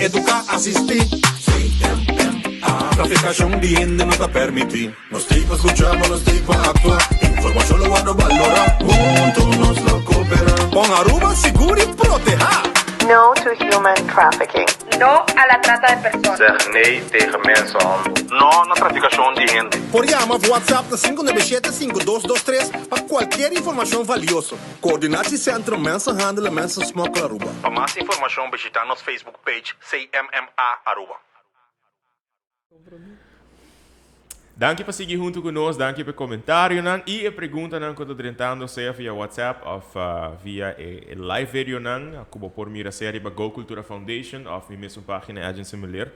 Eduká, asistí. CMMA. Trafikashon di hende no ta permití. Nos t'ei pa skuchá, ma nos t'ei pa aktua. Informashon lo wòrdu balorá. Huntu nos lo koperá. Pon Aruba sigur i protehá. No to human trafficking. No a la trata de personas. Zeg nee tegen mensenhandel. No na trafikashon di hende. Por yama of WhatsApp na 597 5223 pa kualkier informashon valioso. Coördinatiecentrum Mensenhandel en Mensensmokkel Aruba. Pa mas informashon bishita nos Facebook page CMMA Aruba. Danki pa sigui huntu ku nos, danki pa e komentarionan i e preguntanan ku ta drentando sea via WhatsApp òf via e live videonan ku bo por mira sea riba Go Cultura Foundation òf mi mesun página Edjean Semeleer.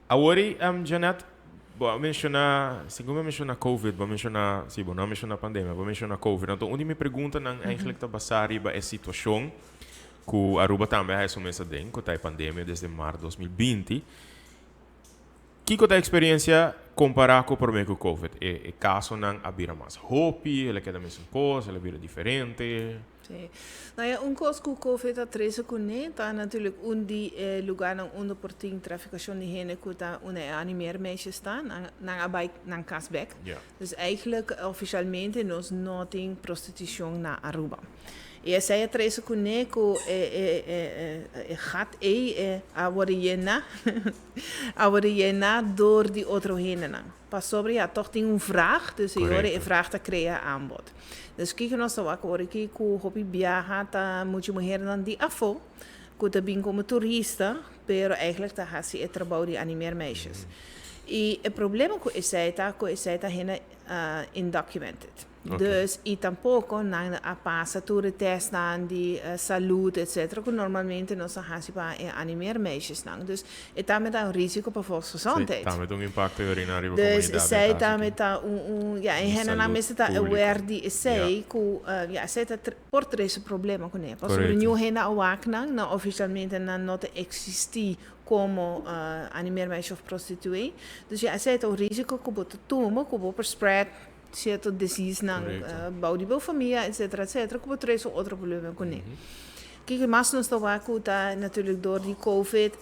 Awor ei, Jeanette, bo a menshoná, segun bo a menshoná Covid, bo a menshoná, sí, bo no a menshoná pandemia, bo a menshoná Covid. Anto un di mi preguntanan eigenlijk ta basá riba e situashon ku Aruba tambe a haña su mes aden, ku ta e pandemia desde mart 2020. Kiko ta e eksperensia kompará ku promé ku Covid? E e kasonan a bira mas hopi, el a keda mesun kos, el a bira diferente? Sí. Nou ja, un kos ku Covid a trese kuné ta natuurlijk un di e lugarnan unda por tin trafikashon di hende ku ta unda e animeermeisjes ta, nan nan a bai nan kas bèk. Dus eigenlijk ofishalmente nos no tin prostitushon na Aruba. I esei a trese kuné ku e e e e gat ei e a wòrdu yená a wòrdu yená dor di otro hendenan. Pasobra ya tòg tin un vraag, dus e ora e vraag ta krea aanbod. Dus kiko nos ta wak ora aki ku hopi biaha ta mucha muhernan di afó ku ta bin komo turista pero eigenlijk ta hasi e trabou di animeermeisjes. I e problema ku esei ta ku esei ta hende indocumented. Dus y tampoco nan a pasa tur e testnan di salud etcetera cu normalmente nos ta haci pa e animeermeisjesnan. Dus e tambe ta un risico pa volksgezondheid. Sí, tambe ta un impacto yorina riba comunidad. Dus esey tambe ta un, un, ja, e hendenan mester ta aware di esey cu, ja, esey ta por trece problema cune. Pasobra niun hende a wak nan, nan oficialmente nan no ta existi como animeermeisje of prostituee. Dus ja, esey ta un risico cu bo ta tuma, cu bo por spread Cierto diseasenan bou di bo famia etcetera etcetera ku bo trese un otro problema kuné. Kiko mas nos ta wak ku ta natuurlijk dor di covid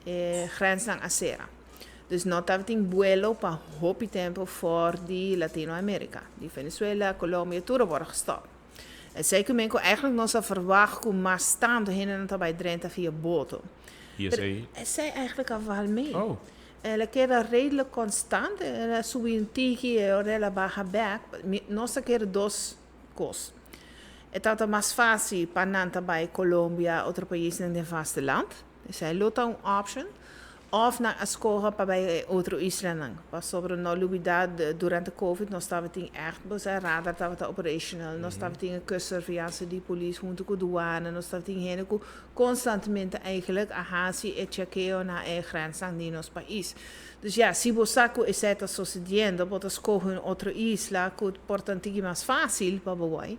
e grensnan a sera. Dus no tabatin buelo pa hopi tempo for di Latino America, di Venezuela, Colombia, tur a wòrdu gestòp. Esei ku men ku eigenlijk nos a verwagt ku mas tantu hendenan ta bai drenta via boto. I esei? Esei eigenlijk a val mee. El a keda redelijk constant, el a subi un tiki e ora el a baha bek. Nos ta kere dos kos. E tabata mas fácil pa nan ta bai Colombia, otro paisnan den vasteland. Esei lo ta un option. Of nan a skoha pa bai e otro islanan. Pasobra no lubida durante covid nos tabatin ègt, bo sa radar tabata operational, nos tabatin e kustsurveillance di polis huntu ku duana, nos tabatin hende ku Constantemente eigenlijk a haci e chekeo na e grensnan di nos pais. Dus ja, si bo sa cu esey ta sucediendo, bo ta scoge un otro isla cu por ta un tiki mas facil pa bo bay,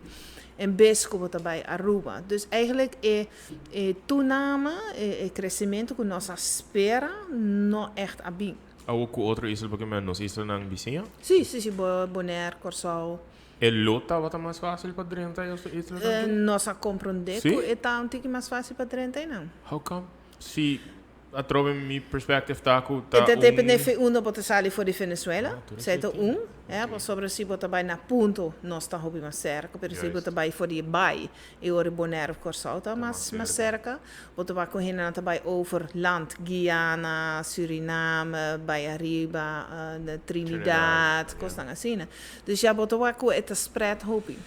en bes cu bo ta bay Aruba. Dus eigenlijk e e toename, e crecemento cu nos a spera, no echt a bin. Awo cu otro isla porque men nos islanan bisiña? Si, si, si, Bonaire, Corsou. E lo tabata mas fácil pa drenta e otro isla tambe? Nos a comprende cu e ta un tiki mas fácil pa drenta einan. How come? Si atrobe mi perspective ta cu ta un. E ta depende fe unda bo ta sali for di Venezuela. Esei ta un, eh, pasobra si bo ta bai na punto nos ta hopi mas cerca, pero si bo ta bai for di e bai e ora Bonaire of Curaçao ta mas mas cerca. Bo ta wak ku hendenan ta bai over land, Guyana, Suriname, bai ariba na Trinidad, kosnan asina. Dus ya bo ta wak ku e ta spread hopi.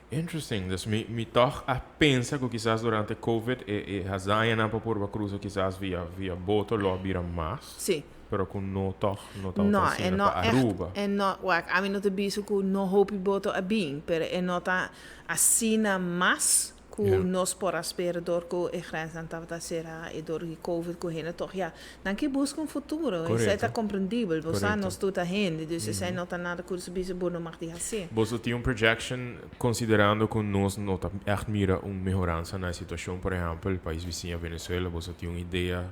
Interesting. Dus mi mi tòg a pensa ku kisas durante covid e e hazañanan pa purba krusa kisas via via boto lo a bira mas. Sí. Pero ku no tòg no tabata No, e asina no pa ègt, Aruba. e no, wak, ami no ta bisa ku no hopi boto a bin, pero e no ta asina mas Ku nos por a spera dor ku e grensnan tabata será i dor di covid ku hende tòg ya nan ke buska un futuro. Esei ta komprendibel. Bo sa nos tur ta hende, dus esei no ta nada ku bisa bo no mag di hasi. Boso tin un projection konsiderando ku nos no ta ègt mira un mehoransa na e situashon, por ehèmpel pais bisiña Venezuela, boso tin un idea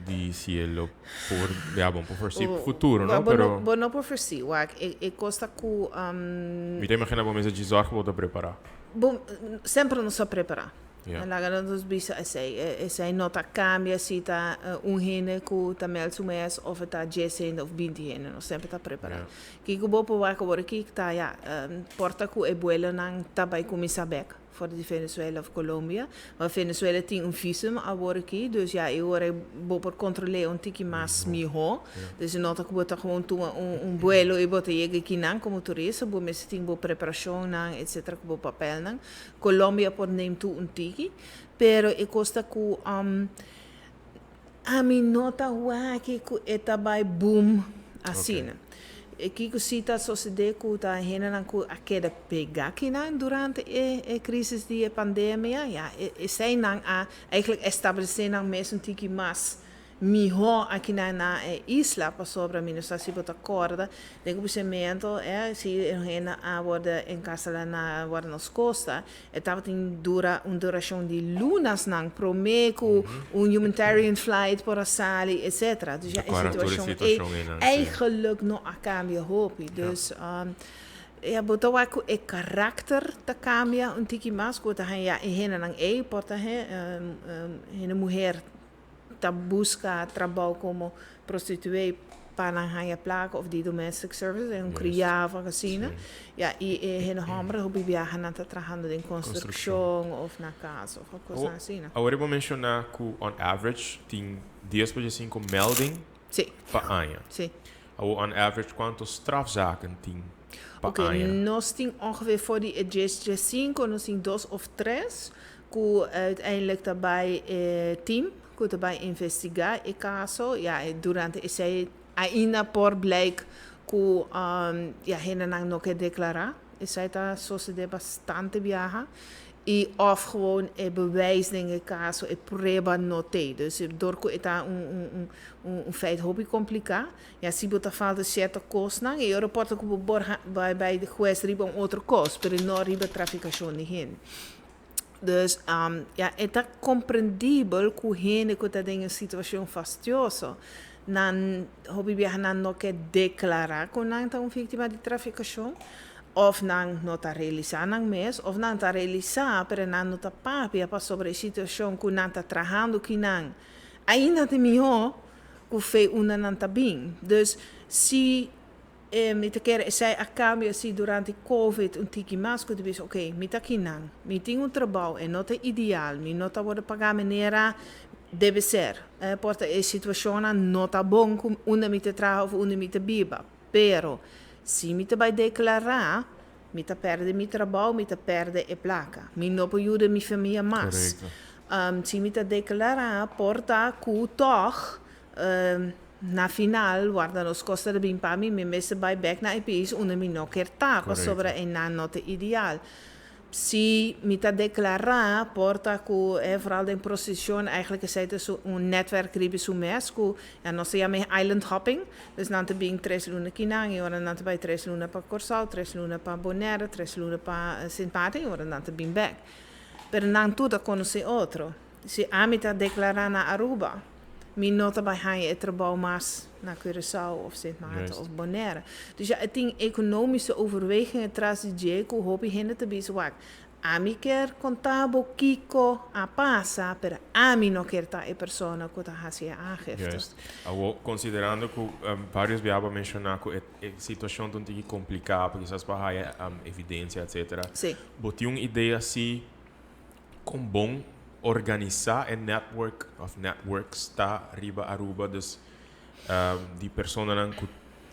di si e lo por, ya bo no por foresee futuro no, pero. Bo no por foresee, wak e kos ta ku. Mi ta imagina bo mester dje zorg bo ta prepará. Bo semper nos ta prepará. Laga nos bisa esei. Esei no ta cambia si ta un hende cu ta meld su mes of e ta dies hende of binti hende. Nos semper ta prepara. Kico bo por wak awor aki ta ya, por ta cu e buelonan ta bay cuminsa bek for di Venezuela of Colombia. Ma Venezuela tin un visum awor aki, dus ya e ora bo por control'é un tiki mas miho. Dus no ta cu bo ta gewoon tuma un buelo y bo ta yega akinan como turista. Bo mester tin bo preparacionnan etcetera cu bo papelnan. Colombia por neem tu un tiki, pero e cos ta cu ami no ta waki cu e ta bay boom asina. E kico si ta sosode cu ta hendenan cu a keda pega kinan durante e e crisis di e pandemia, ya eseinan a eigenlijk establece nan mes un tiki mas Mihó akinan na e isla pasobra mi no sa si bo ta kòrda den ku pensamentu e si e hende a wòrdu enkarselá na wòrdu nos kosta e tabatin dura un durashon di lunasnan promé ku un humanitarian flight por a sali etcetera dus ya e situashon ei eigenlik no a kambia hopi dus ya bo ta wak ku e karakter ta kambia un tiki mas ku bo ta haña ya e hendenan ei por ta hende muher ta buska trabou komo prostituee pa nan haña plaka of di domestic service, un kriá of algo asina. Ya, i e hende hòmber hopi biaha nan ta trahando den konstrukshon of na kas of kosnan asina. Awor bo menshoná ku on average tin dies por diesinku melding pa aña. Si. Awor on average kuantu strafzaken tin pa Oké, aña? nos tin ongeveer for di e dies diesinku nos tin dos of tres Ku uiteindelijk ta bai e team ku ta bai investigá e kaso. Ya durante esei ainda por blijk ku ya hendenan no ke deklará. Esei ta sosodé bastante biaha. I òf gewoon e bewijs den e kaso, e prueba no t'ei. Dus dor ku e ta un un feit hopi kompliká, ya si bo ta falta sierto kosnan e ora por ta ku bo por bai bai di hues riba un otro kos, pero no riba trafikashon di hende. Dus, ja, e ta komprendibel ku hende ku ta den un situashon fastioso, nan hopi biaha nan no ke deklará ku nan ta un víktima di trafikashon, òf nan no ta realisá nan mes, òf nan ta realisá pero nan no ta papia pasobra e situashon ku nan ta trahando kinan ainda ta mihó ku fe unda nan ta bin. Dus, si E mi ta kere esei a kambia si durante covid un tiki mas ku ta bisa ok mi ta kinan, mi tin un trabou e no ta ideal, mi no ta wòrdu pagá manera debe ser, por ta e situashonnan no ta bon ku unda mi ta traha òf unda mi ta biba, pero si mi ta bai deklará mi ta pèrdè mi trabou, mi ta pèrdè e plaka, mi no por yuda mi famia mas. Si mi ta deklará por ta ku tòg Na final, warda nos cos ta bin pa mi, mi mester bai bek na e pais unda mi no kier ta, pasobra einan no ta ideal. Si mi ta declara, por ta cu e vooral den prostitucion, eigenlijk esey ta su un netwerk riba su mes, cu ya nos ta yama e island hopping, dus nan ta bin tres luna kinan y ora nan ta bai tres luna pa Corsou, tres luna pa Bonaire, tres luna pa Sint Maarten y ora nan ta bin bek. Pero nan tur ta conoce otro. Si ami ta deklará na Aruba, mi no ta bai haña e trabou mas na Curaçao of Sint Maarten of Bonaire. Dus ya e tin economische overwegingen tras di dje ku hopi hende ta bisa, wak, ami kier konta bo kiko a pasa, pero ami no kier ta e persona ku ta hasi e aangifte. Juist. Awor, konsiderando ku varios biaha bo a menshoná ku e situashon ta un tiki kompliká pa kisas pa haya evidensia etcetera, bo tin un idea si Kon bon organisá e network of networks ta riba Aruba dus di personanan ku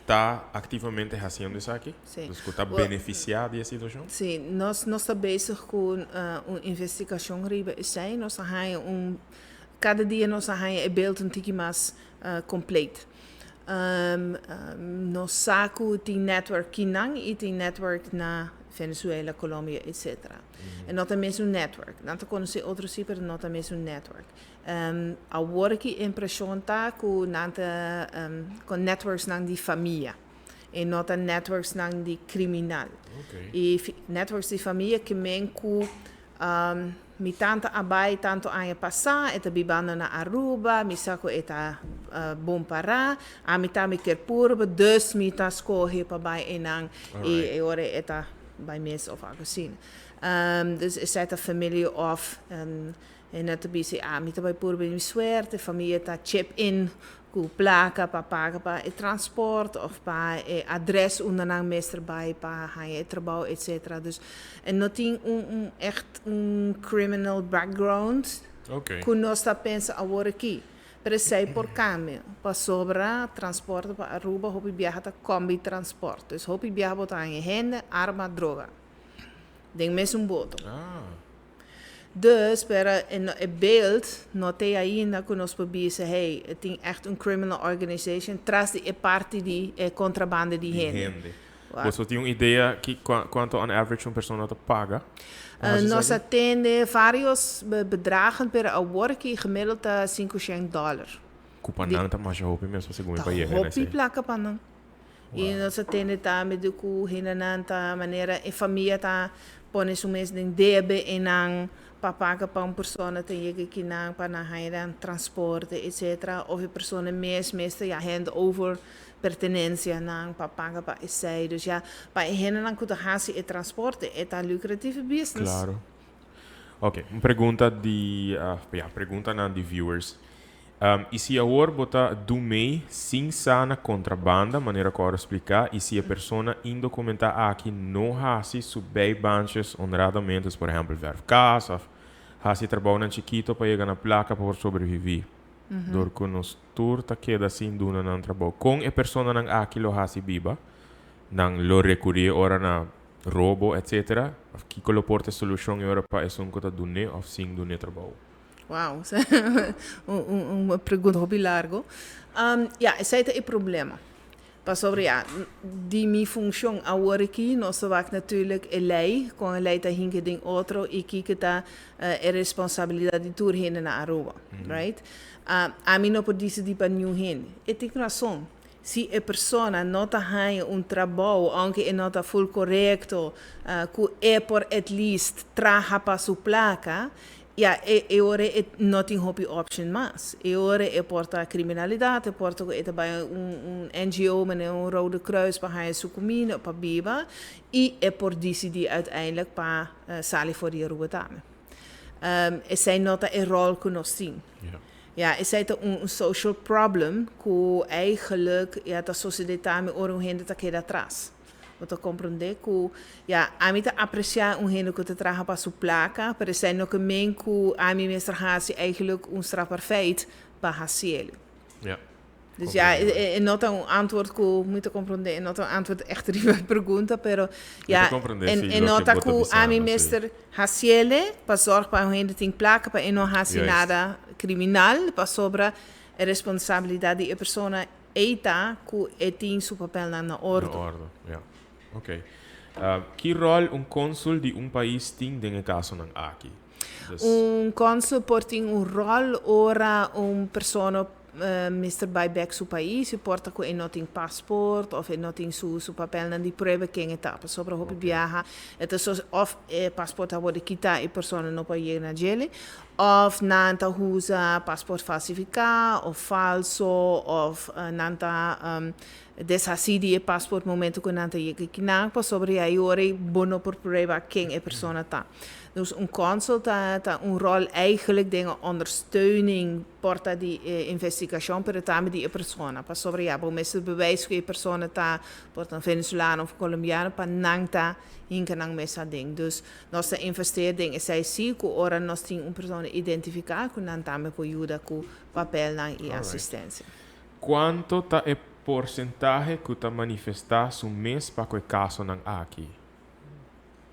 ta aktivamente hasiendo esaki? Sí. Dus ku ta benefisiá di e situashon? Sí, nos nos ta bezig ku un investigashon riba esei. Nos a haña un, kada dia nos a haña e beeld un tiki mas kompleet. Nos sa ku tin network kinan i tin network na Venezuela, Colombia, etcetera. E no ta mesun network. Nan ta konosé otro sí, pero no ta mesun network. Awor ki impreshon ta ku nan ta kon networksnan di famia. E no ta networksnan di kriminal. I networks di famia ke men ku Mi tanta a bai tantu aña pasá, e ta bibando na Aruba, mi sa ku e ta bon pará, ami tambe kier purba, dus mi ta skohe pa bai einan i e ora e ta bai mes of algu asina. Dus esei ta familia of hende ta bisa ah mi ta bai purba mi suerte, familia ta chip in ku plaka pa paga pa e transport of pa e adres unda nan mester bai pa haña e trabou etcetera. Dus e no tin un un echt un criminal background ku nos ta pensa awor aki. Pero esei por cambia, pasobra transporte pa Aruba hopi biaha ta combi transport. Dus hopi biaha bo ta haña hende, arma, droga den mesun boto. Dus, pero e beeld no t'ei ainda cu nos por bisa, hey, e tin echt un criminal organization tras di e parti di e contrabanda di hende. Boso tin un idea ki cuanto on average un persona ta paga? Nos a tende varios bedragen, pero awor ki gemiddeld ta 500 dollar. Cu pa nan ta masha hopi mes segun e pa yega na esey. Ta hopi placa pa nan. Y nos a tende tambe di cu hendenan ta manera e famia ta pone su mes den debe y nan pa paga pa un persona ta yega kinan pa nan haya nan transporte etcetera of e persona mes mester ya hand over pertenencianan pa paga pa esey. Dus ya pa e hendenan cu ta haci e transporte e ta lucratieve business. Claro. Ok, un pregunta di, ya, preguntanan di viewers. Y si awor bo ta du mei sin sa na contrabanda, manera cu awor a splica, y si e persona indocumenta aki no haci su bijbaantjes honradamente, dus por ehempel verf cas of haci trabounan chikito pa yega na placa pa por sobrevivi, dor cu nos tur ta keda sin duna nan trabou, con e personanan aki lo haci biba? Nan lo recuri e ora na robo, etc. Of kico lo por ta e solucion e ora pa esun cu ta dun'e of sin dun'e trabou? Wow, un pregunta hopi largo. Ya, esei ta e problema. Pasobra ya, di mi funcion awor aki, nos ta wak natuurlijk e ley, con e ley ta hinca den otro y kico ta e responsabilidad di tur hende na Aruba, right? Ami no por dicidi pa niun hende. E tin razon. Si e persona no ta haña un trabou, aunke e no ta full corecto, cu e por at least traha pa su placa, Ya, e e ora e no tin hopi option mas. E ora e por ta criminalidad, e por ta cu e ta bay un un NGO manera un Rode Kruis pa haya su cuminda, pa biba, y e por dicidi uiteindelijk pa sali for di Aruba tambe. Esey no ta e rol cu nos tin. Ya, esey ta un un social problem cu eigenlijk ya ta sucede tambe ora un hende ta keda atras. Bo ta komprondé ku, ya, ami ta apresiá un hende ku ta traha pa su plaka, pero esei no ke men ku ami mester hasi eigenlijk un strafbaar feit pa hasiel. Ja. Dus ja, e no ta un antwoord ku mi ta komprondé, e no ta un antwoord echt riba e pregunta, pero ja, e no ta ku ami mester hasiel pa zòrg pa un hende tin plaka pa e no hasi nada kriminal, pasobra e responsabilidat di e persona Ei ta ku e tin su papelnan na ordu. Na ordu, ja. Ok. Ki ròl un kònsul di un pais tin den e kasonan aki? Dus. Un kònsul por tin un ròl ora un persona mester bai bèk su pais i por ta ku e no tin pasport òf e no tin su su papelnan di prueba ken e ta. Pasobra hopi biaha e ta sos òf e pasport a wòrdu kitá i persona no por yega na djele Of nan ta usa paspoort falsifiká of falso of nan ta deshasí di e paspoort momento ku nan ta yega kinan pasobra ya e ora ei bo no por prueba ken e persona ta. Dus un kònsel ta ta un ròl eigenlijk den e ondersteuning por ta di e investigashon pero tambe di e persona pasobra ya bo mester bewijs ku e persona ta por ta un venezolano of colombiano pa nan ta hinka nan mes aden. Dus Nos ta investeer den esei sí ku ora nos tin un persona identifiká ku nan tambe por yuda ku papelnan i asistensia. Kuanto ta e porsentahe ku ta manifestá su mes pa ku e kasonan aki?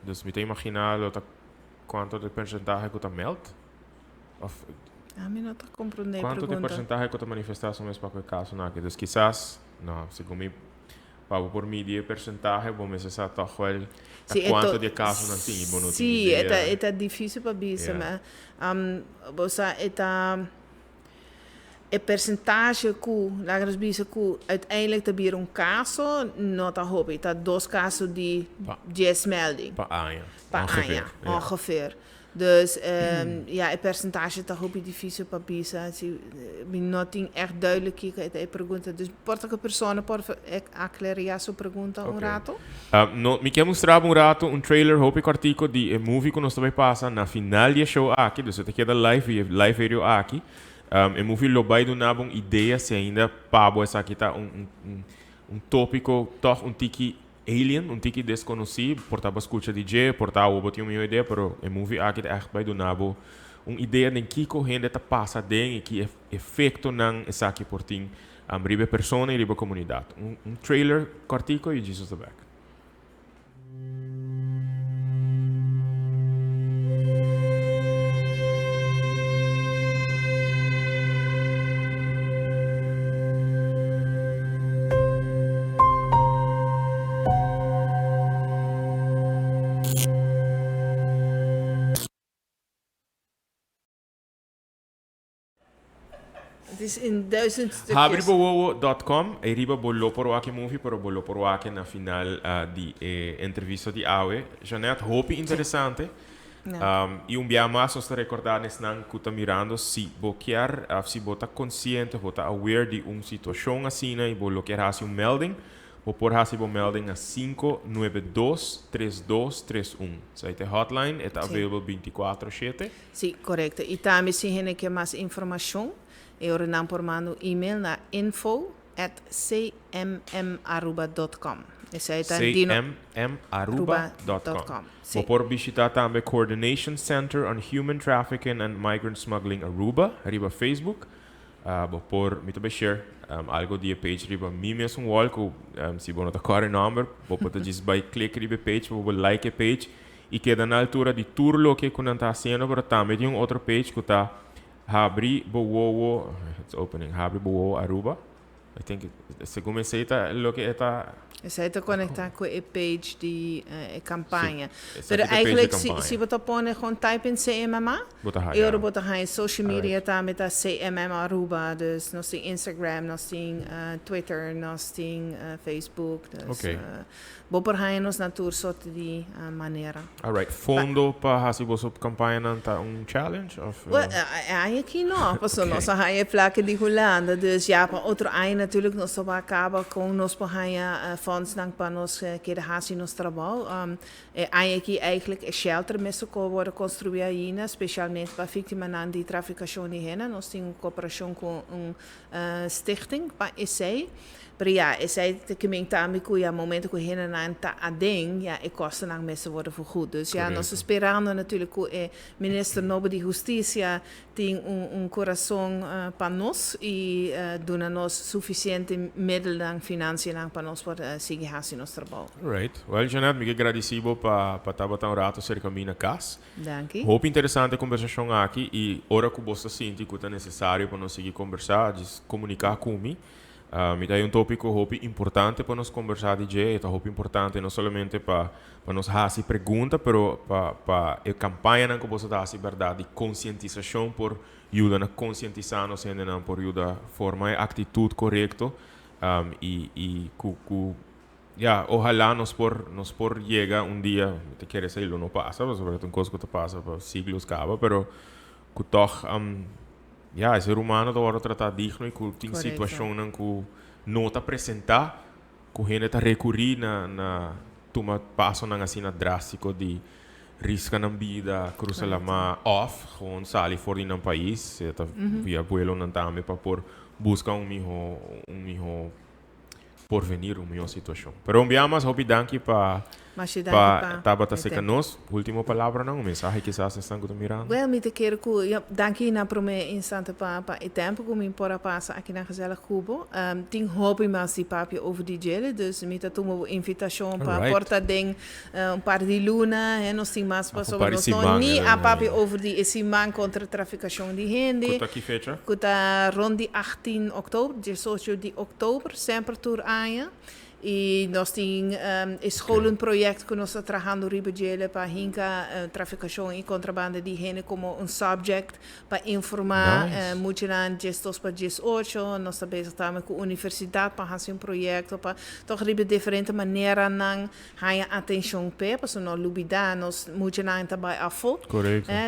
Dus mi ta imaginá lo ta kuanto ta e porsentahe ku ta meld? Of Ami no ta komprondé e pregunta. Kuanto ta e porsentahe ku ta manifestá su mes pa ku e kasonan aki? Dus kisas, no, segun mi Pa bo por midi e persentahe bo mester sa tòg wèl ta kuantu di e kasonan tin i bo no tin idea. Sí, e ta difísil pa bisa, ma bo sa e ta e persentahe ku laga nos bisa ku uiteindelijk ta bira un kaso no ta hopi, ta dos kaso di dies melding. Pa aña, ongeveer. Pa aña, ongeveer. Dus ja, e percentage ta hopi difícil pa bisa. Si mi no tin echt duidelijk kiko e ta e pregunta. Dus por ta ku e persona por aclaria su pregunta un rato. No, mi ke mustra bo un rato un trailer hopi kòrtiku di e movie ku nos ta bai pasa na final di e show aki. Dus e ta keda live via e live video aki. E movie lo bai duna bo un idea si ainda pa bo esaki ta un un un tópiko tòg un tiki Alien, un tiki deskonosí, por ta bo skucha di dje, por ta awo bo tin un mihó idea, pero e movie aki ta ègt bai duna bo un idea den kiko hende ta pasa den i ki efektonan esaki por tin riba e persona i riba e komunidat. Un trailer kòrtiko i Jesus ta bèk. Het is in duizend stukjes. Habri bo wowo dot com, ei riba bo lo por wak e movie, pero bo lo por wak e na final di e entrevista di awe. Jeanette, hopi interesante. I un bia mas nos ta rekordá n'esnan ku ta mirando si bo kier òf si bo ta konsiente òf bo ta aware di un situashon asina i bo lo kier hasi un melding, bo por hasi bo melding na 592 3231. Esei ta e hotline, e ta available 24 shete. Sí, korekto. I tambe si hende ke mas informashon, e ora nan por manda un email na info at cmmaruba dot com. Esei ta Dino. Cmmaruba dot com. Bo por bishita tambe Coordination Center on Human Trafficking and Migrant Smuggling Aruba riba Facebook. Bo por, mi ta bay share algo di e page riba mi mesun wall ku si bo no ta kòrda e nòmber bo por ta djis bay click riba e page pa bo like e page i keda na altura di tur loke ku nan ta hasiendo pero tambe tin un otro page ku ta Habri bo wowo, it's opening, habri bo wowo Aruba. I think segun esey ta loke e ta. Esey ta conecta cu e page di e campaña. Si, Pero eigenlijk si, si bo ta pone gewoon type in CMMA, Bo ta e ora bo ta haya social media tambe ta CMM Aruba. Dus nos tin Instagram, nos tin Twitter, nos tin Facebook. Dus Bo por haña nos na tur sorte di manera. Alright, fondo pa hasi boso campañanan ta un challenge of? Well, e aña aki no, pasobra nos a haña e placa di Hulanda, dus ya pa otro aña natuurlijk nos ta wak caba con nos por haña fondsnan pa nos keda hasi nos trabou. E aña aki eigenlijk e shelter mester cu a worde construi ainda, specialmente pa victimanan di traficacion di hende. Nos tin un cooperacion cu un stichting pa esey. Pero ya, esei ta kimen tambe ku ya momento ku hendenan ta aden, ya e kostonan mester wòrdu vergoed. Dus ya nos ta sperando natuurlijk ku e minister nobo di hustisia tin un un kurason pa nos i duna nos sufisiente middelnan, finansianan pa nos por sigui hasi nos trabou. Alright. Well Jeanette, mi ke gradisi bo pa pa tabata un rato serka mi na kas. Danki. Hopi interesante e kombersashon aki i ora ku bo ta sinti ku ta nesesario pa nos sigui kombersá, djis komuniká ku mi. Mi ta hay un tópiko hopi importante pa nos kombersá di dje. E ta hopi importante no solamente pa pa nos hasi pregunta, pero pa pa e kampañanan ku boso ta hasi bèrdat di konsientisashon por yuda na konsientisá nos hendenan, por yuda forma e aktitut korekto i i ku ku ya ohalá nos por nos por yega un dia, mi ta kere esei lo no pasa pasobra ta un kos ku ta pasa pa siglos kaba, pero ku tòg Ya, e ser humano ta wòrdu tratá digno i ku tin situashonnan ku no ta presentá, ku hende ta rekurí na na tuma pasonan asina drástiko di riska nan bida, krusa lamá òf gewoon sali for di nan pais, sea ta via vuelonan tambe pa por buska un mihó un mihó porvenir, un mihó situashon. Pero un bia mas hopi danki pa pa tabata serka nos. Ultimo palabranan, un mensahe kisas esnan ku ta mirando? Wel, mi ta kere ku, ya, danki na promé instante pa pa e tempu ku mi por a pasa aki na Gezellig Cubo. Tin hopi mas di papia over di djele, dus mi ta tuma bo invitashon pa por ta den un par di luna, he, nos tin mas pasobra nos no ni a papia over di e siman kontra trafikashon di hende. Ku ta ki fecha? Ku ta rond di 18 oktober, 18 di oktober, semper tur aña. Y nos tin e scholenproject cu nos ta trahando riba djele pa hinca traficacion y contrabanda di hende como un subject pa informa muchanan 12 pa 18. Nos ta bezig tambe cu universidad pa haci un proyecto pa toch riba diferente maneranan haña atencion p'e, pasobra no lubida nos muchanan ta bay afo.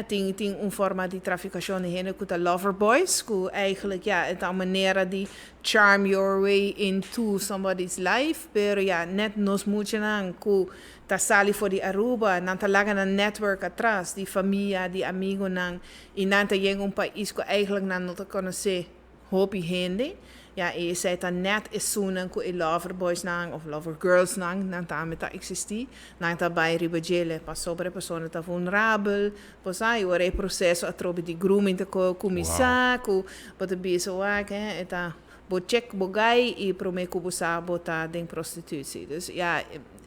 Tin tin un forma di traficacion di hende cu ta lover boys cu eigenlijk ja e ta un manera di charm your way into somebody's life, pero ya net nos muchanan cu ta sali for di Aruba, nan ta laga nan network atras di famia, di amigonan, y nan ta yega un pais cu eigenlijk nan no ta conoce hopi hende, ya y esey ta net esunnan cu e lover boysnan of lover girlsnan, nan tambe ta existi, nan ta bay riba djele pasobra e persona ta vulnerabel, Bo sa, y ora e proceso atrobe di grooming ta cuminsa, cu bo ta bisa wak, he, e ta bo check bo guy y prome cu bo sa bo ta den prostitutie. Dus ja,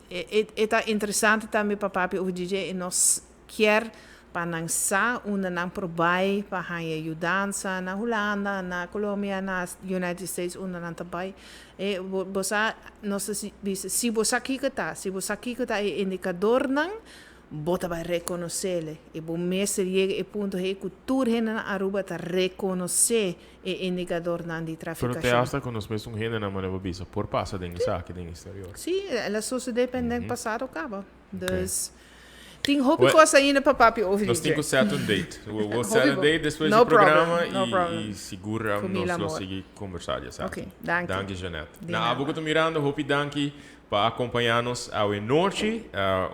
e ta interesante tambe pa papia over dje y nos kier pa nan sa unda nan por bay pa haya yudansa na Hulanda, na Colombia, na United States unda nan ta bay. E bo sa, nos ta bisa, si bo sa kico ta, si bo sa kico ta e indicadornan, Bo ta bai rekonosele i bo mester yega e punto hei ku tur hende na Aruba ta rekonosé e indikadornan di Pero te trafikashon. hasta ku nos mesun hendenan manera bo bisa por pasa den esaki den exterior. Sí, el a sosodé pen den pasado kaba. Dus tin hopi Well, kos ainda pa papia over Nos tin dje. ku set un date. We will set Hopi a bo. date despues No di programa problem, no i problem. i sigur Ku mil nos lo amor. sigui kombersá di esaki. Ok, danki. Danki Jeanette. Di Na abo nada. ku ta mirando hopi danki Pa acompaña nos awe nochi,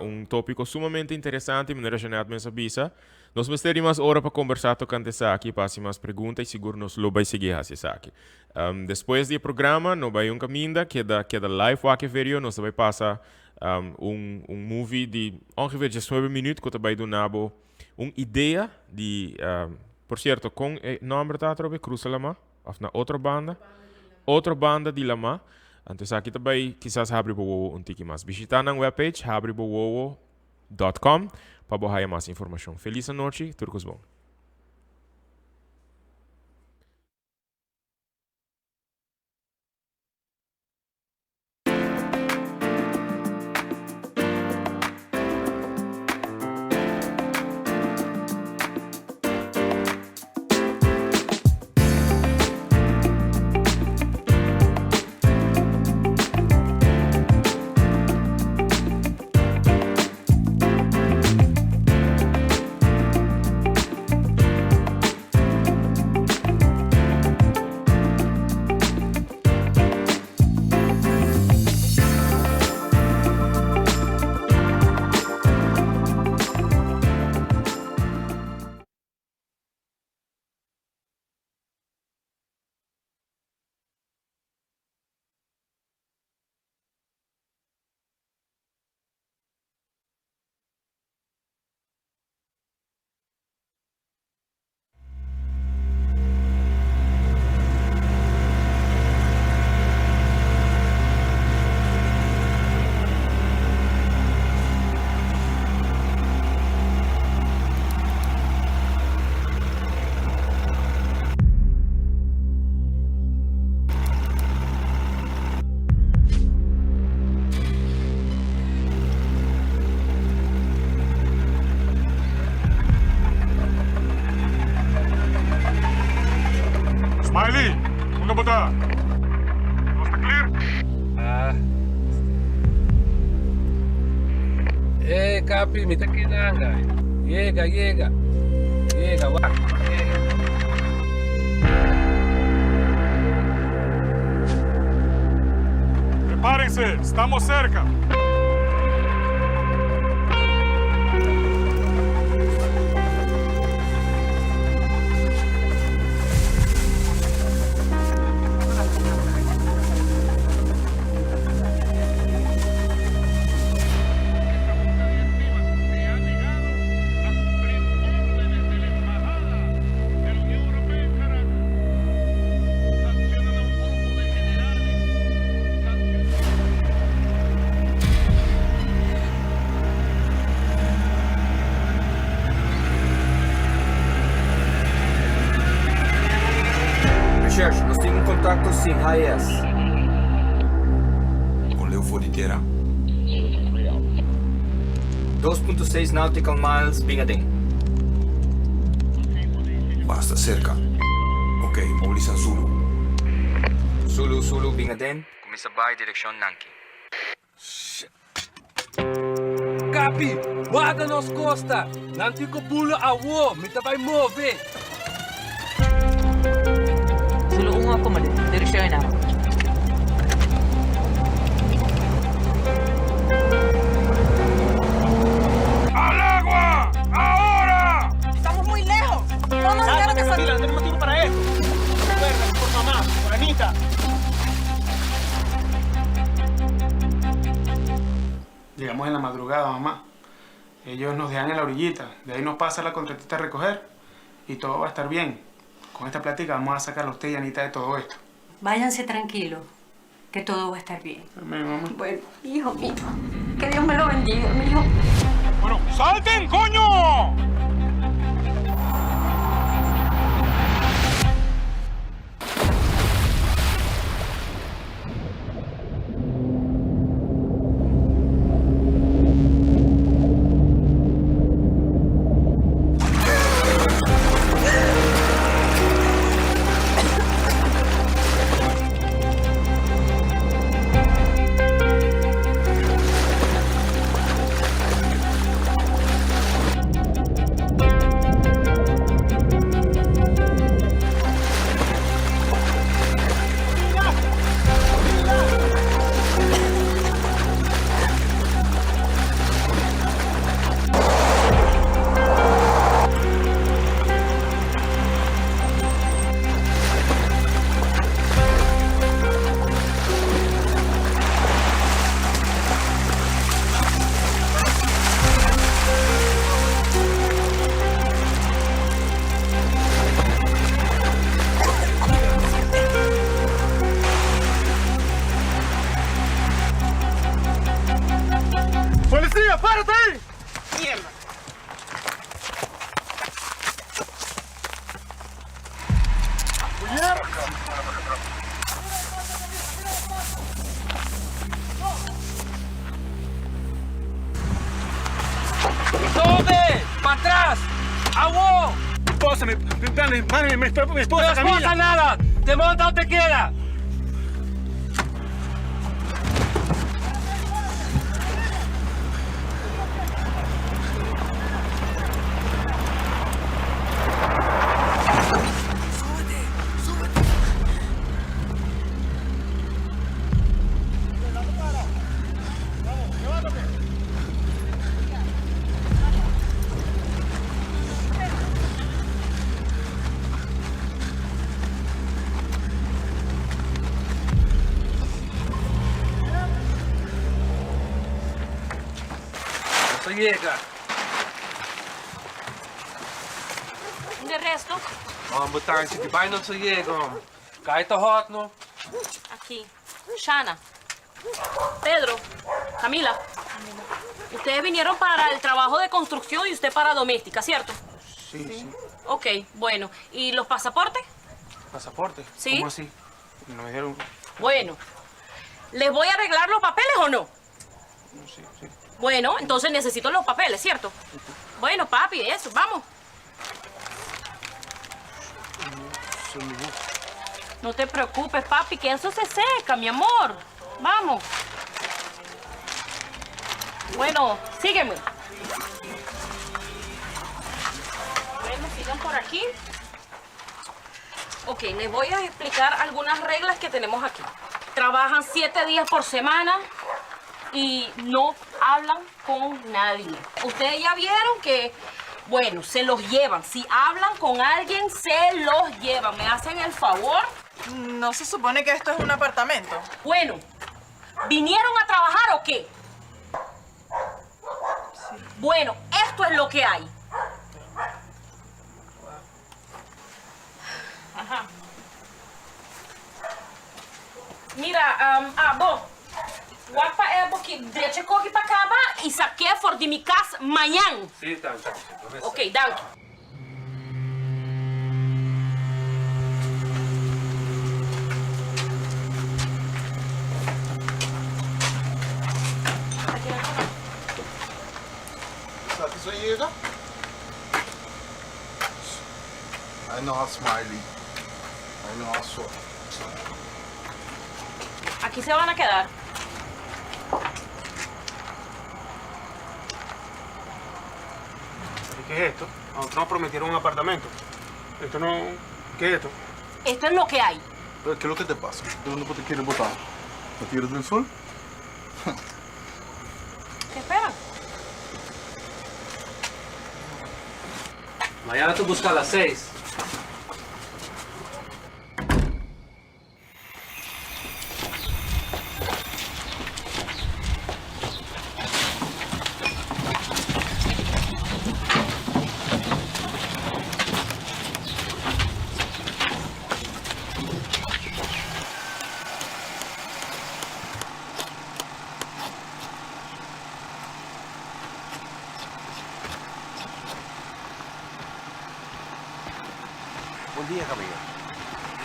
un topico sumamente interesante, manera Jeanette mes a bisa. Nos mester di mas ora pa conversa tocante esaki, pa haci mas pregunta y sigur nos lo bay sigui haci esaki. Despues di e programa no bay un caminda, keda keda live wak e video, nos ta bay pasa un un movie di ongeveer diesnuebe minuut cu ta bay duna bo un idea di, por cierto, con e nomber ta atrobe? Cruza la Ma? Of na otro banda? Otro banda di lamá. Anto esaki ta bai kisas habri bo wowo un tiki mas. Bishita nan webpage habribowowo dot com pa bo haya mas informashon. Felis anochi, tur kos bon. Smiley, unda bo ta? Nos ta clear? Ah. Eh, Capi, mi ta kinanga. Yega, yega. Yega, wak, yega. Prepárense, estamos cerca. Recherche, nos tin un contacto sin HIS. Con Leo. pafó di tera. 2.6 nautical miles bin aden. Basta serka. Ok, mobilisá Zulu. Zulu, Zulu bin aden. Kuminsá bai direkshon Nanki. Kapi, warda nos kosta! Nan tin ku bulo awo, mi ta bai move! Zulu un a komand'é, Direkshon e naba. ¡Al agua! ¡Ahora! Estamos muy lejos. No nos dijeron que Camila, no tenemos tiempo para esto. Recuerda, por mamá, por Anita. Llegamos en la madrugada, mamá. Ellos nos dejan en la orillita. De ahí nos pasa la contratista a recoger y todo va a estar bien. Con esta plática vamos a sacar a usted y Anita de todo esto. Váyanse tranquilo, que todo va a estar bien. Amén, mamá. Bueno, hijo mío, que Dios me lo bendiga, mi hijo. Bueno, ¡salten, coño! ¡Policía, párate ahí! ¡Mierda! ¡Dónde? ¡Para atrás! ¡Awo! Esposa, mi, mi, mi, mi, mi esposa, ¡No esposa nada! ¡Te monta o te queda! Nos a yega. De resto? Homber tanchi di bai nos a yega homber. Kai ta hot no. Aki. Shana. Pedro. Camila. Ustedes vinieron para el trabajo de construcción y usted para doméstica, ¿cierto? Sí, sí. Ok, bueno. ¿Y los pasaportes? ¿Pasaporte? Sí. ¿Cómo así? Nos dijeron... Bueno. ¿Les voy a arreglar los papeles o no? Sí, sí. Bueno, entonces necesito los papeles, ¿cierto? Bueno, papi, eso, vamos. No te preocupes, papi, que eso se seca, mi amor. Vamos. Bueno, sígueme. Bueno, sigan por aquí. Ok, les voy a explicar algunas reglas que tenemos aquí. Trabajan siete días por semana y no hablan con nadie. Ustedes ya vieron que, bueno, se los llevan. Si hablan con alguien, se los llevan. ¿Me hacen el favor? ¿No se supone que esto es un apartamento? Bueno, ¿vinieron a trabajar o qué? Bueno, esto es lo que hay. Ajá. Mira, um, ah, bo. Wak pa e bo ki drecha koki pa kaba i sak'é for di mi kas mañan. Sí, tanta. Ok, danki. Ai no a smiley. Ai no a so. Aquí se van a quedar. ¿Qué es esto? A nosotros nos prometieron un apartamento. Esto no... ¿Qué es esto? Esto es lo que hay. ¿Pero qué es lo que te pasa? ¿De dónde te quieres botar? ¿La Tierra del Sol? ¿Qué esperan? Mañana tú buscas a las 6. Bon dia, caballero.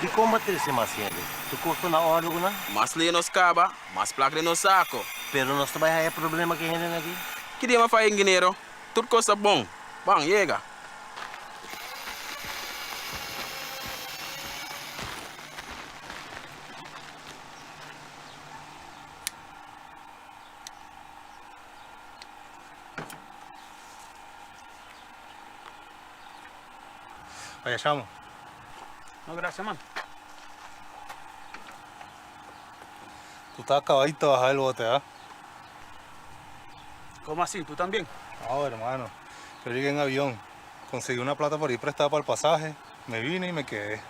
Dikon bo a trese mas hende? Tur kos ta na òrdu ku nan? Mas lei nos kaba, mas plak den nos sako. Pero nos ta bai haya problema ku e hendenan aki? Ki dia m'a faya, ingeniero? Tur kos ta bon. Ban, yega. Vaya, chamo. No, gracias, man. Tú estás acabadito de bajar del bote, ¿ah? ¿Cómo así? ¿Tú también? No, hermano. Yo llegué en avión. Conseguí una plata por ahí prestada para el pasaje. Me vine y me quedé.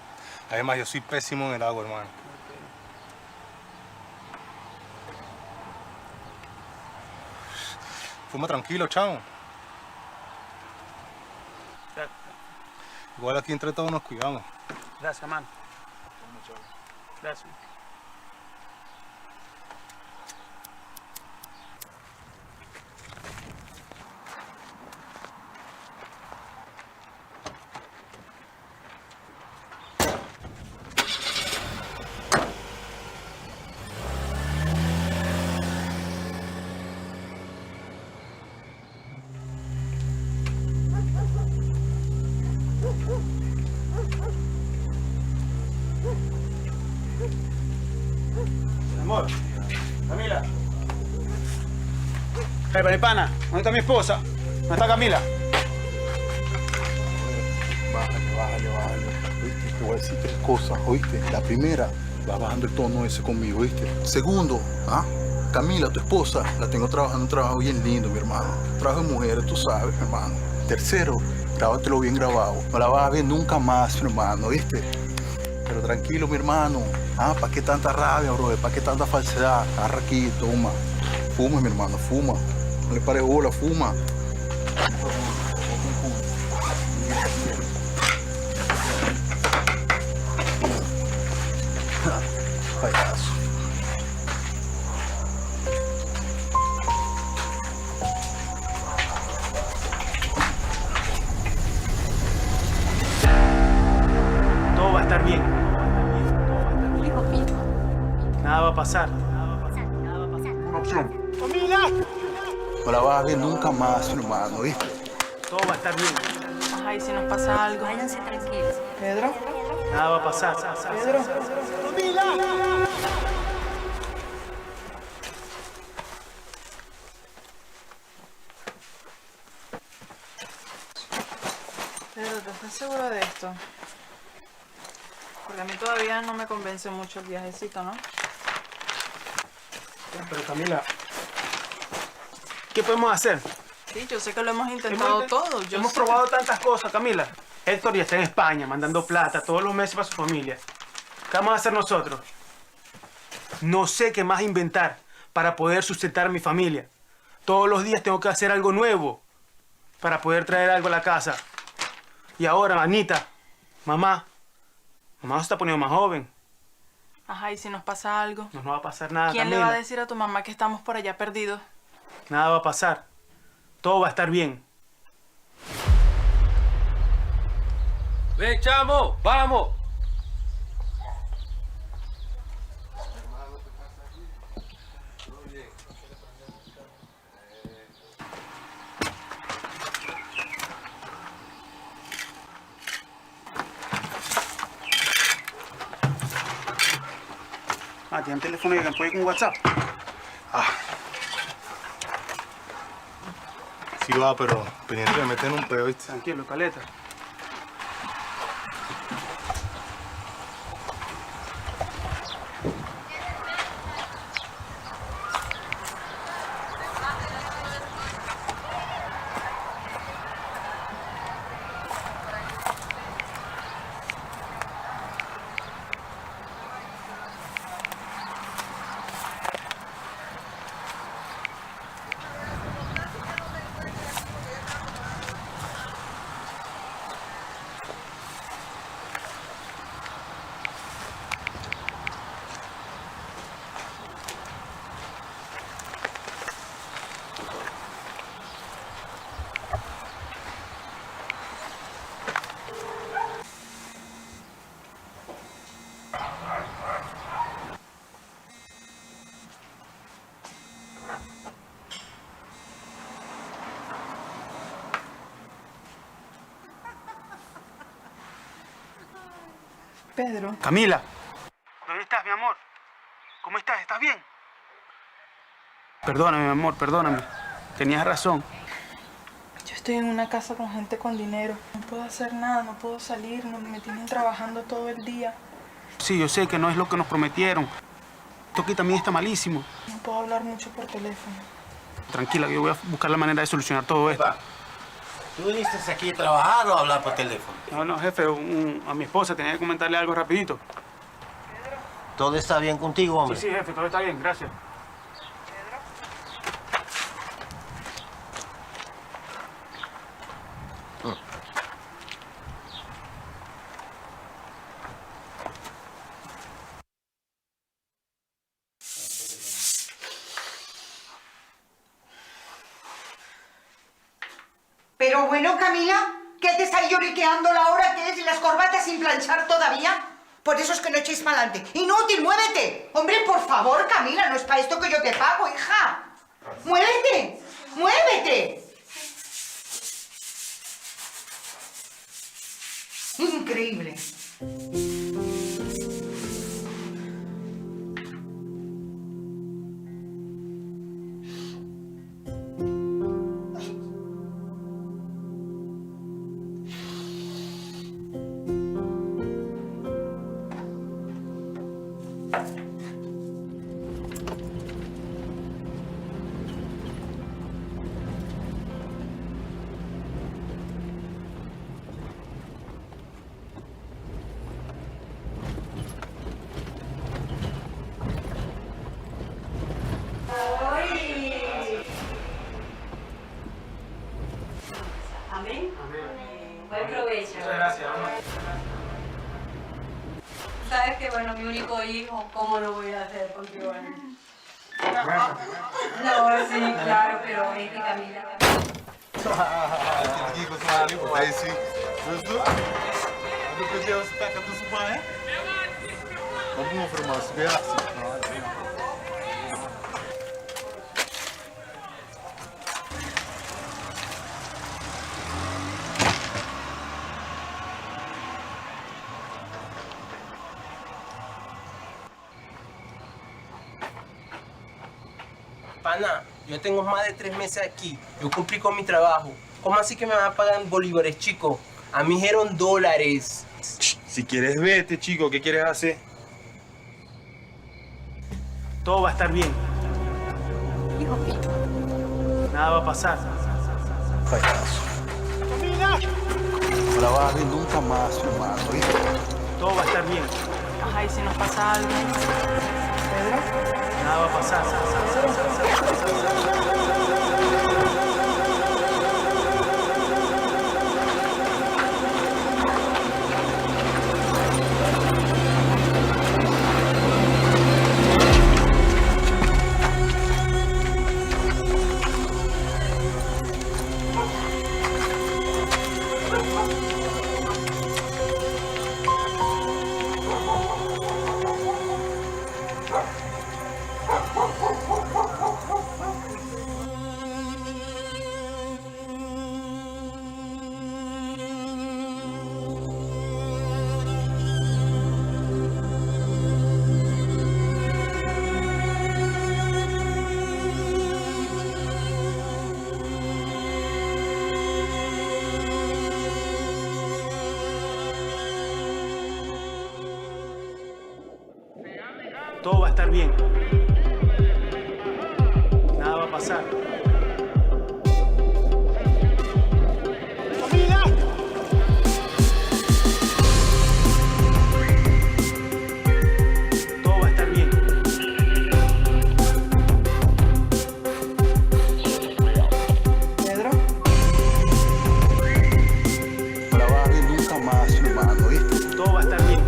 Además, yo soy pésimo en el agua, hermano. Fuma tranquilo, chamo. Igual aquí entre todos nos cuidamos. Gracias, man. Gracias. Amor, Camila. Hey, mi pana, ¿dónde está mi esposa? ¿Dónde está Camila? Bájale, bájale, bájale. Oíste, te voy a decir tres cosas, oíste. La primera, va bajando el tono ese conmigo, oíste. Segundo, ¿ah? Camila, tu esposa, la tengo trabajando un trabajo bien lindo, mi hermano. Trabajo de mujeres, tú sabes, mi hermano. Tercero, grábatelo bien grabado. No la vas a ver nunca más, mi hermano, ¿viste? Pero tranquilo, mi hermano. Ah, ¿para qué tanta rabia, bro? ¿Para qué tanta falsedad? Agarra aquí, toma. Fuma, mi hermano, fuma. No le pares bola, fuma. Payaso. Todo va a estar bien. Nada va a pasar. Una opción. No la vas a ver nunca más, hermano, ¿viste? Todo va a estar bien. Ajá, y si nos pasa algo. Váyanse tranquilos. Pedro. Nada va a pasar. Pedro. Pedro, ¿tú estás seguro de esto? Porque a mí todavía no me convence mucho el viajecito, ¿no? Pero Camila, ¿qué podemos hacer? Sí, yo sé que lo hemos intentado Hemos intent- todo. Yo Hemos sé. probado tantas cosas, Camila. Héctor ya está en España mandando plata todos los meses para su familia. ¿Qué vamos a hacer nosotros? No sé qué más inventar para poder sustentar a mi familia. Todos los días tengo que hacer algo nuevo para poder traer algo a la casa. Y ahora, Anita, mamá, mamá se está poniendo más joven. Ajá, y si nos pasa algo. No nos va a pasar nada, ¿Quién le Camila. va a decir a tu mamá que estamos por allá perdidos? Nada va a pasar. Todo va a estar bien. Ven, chamo, vamos. Ah, tin un telefono ei, poi con WhatsApp. Ah. Sí va, pero pendiente me meten un peo, ¿viste? Tranquilo, caleta. Pedro. Camila. ¿Dónde estás, mi amor? ¿Cómo estás? ¿Estás bien? Perdóname, mi amor, perdóname. Tenías razón. Yo estoy en una casa con gente con dinero. No puedo hacer nada, no puedo salir, no, me tienen trabajando todo el día. Sí, yo sé que no es lo que nos prometieron. Esto aquí también está malísimo. No puedo hablar mucho por teléfono. Tranquila, yo voy a buscar la manera de solucionar todo esto. ¿Tú viniste aquí a trabajar o a hablar por teléfono? No, no, jefe, a mi esposa tenía que comentarle algo rapidito. ¿Todo está bien contigo, hombre? Sí, sí, jefe, todo está bien, gracias. Pero bueno, Camila, ¿qué haces ahí lloriqueando la hora que es y las corbatas sin planchar todavía? Por eso es que no echéis pa'lante. ¡Inútil, muévete! Hombre, por favor, Camila, no es para esto que yo te pago, hija. ¡Muévete! ¡Muévete! Increíble. Amén. Buen provecho. Muchas gracias, mamá. Sabes que, bueno, mi único hijo, ¿cómo lo voy a hacer contigo? No, sí, claro, pero es que Camila... Pana, yo tengo más de 3 meses aquí. Yo cumplí con mi trabajo. ¿Cómo así que me van a pagar en bolívares, chico? A mí dijeron dólares. Si quieres, vete, chico. ¿Qué quieres hacer? Todo va a estar bien. Nada va a pasar. Payaso. No la vas a ver nunca más, hermano, ¿oíste? Todo va a estar bien. Ajá, ¿y si nos pasa algo? Pedro. Nada va a pasar. Todo va a estar bien. Nada va a pasar. ¡Camila! Todo va a estar bien. Pedro. No la vas a ver nunca más, hermano, ¿oíste? Todo va a estar bien.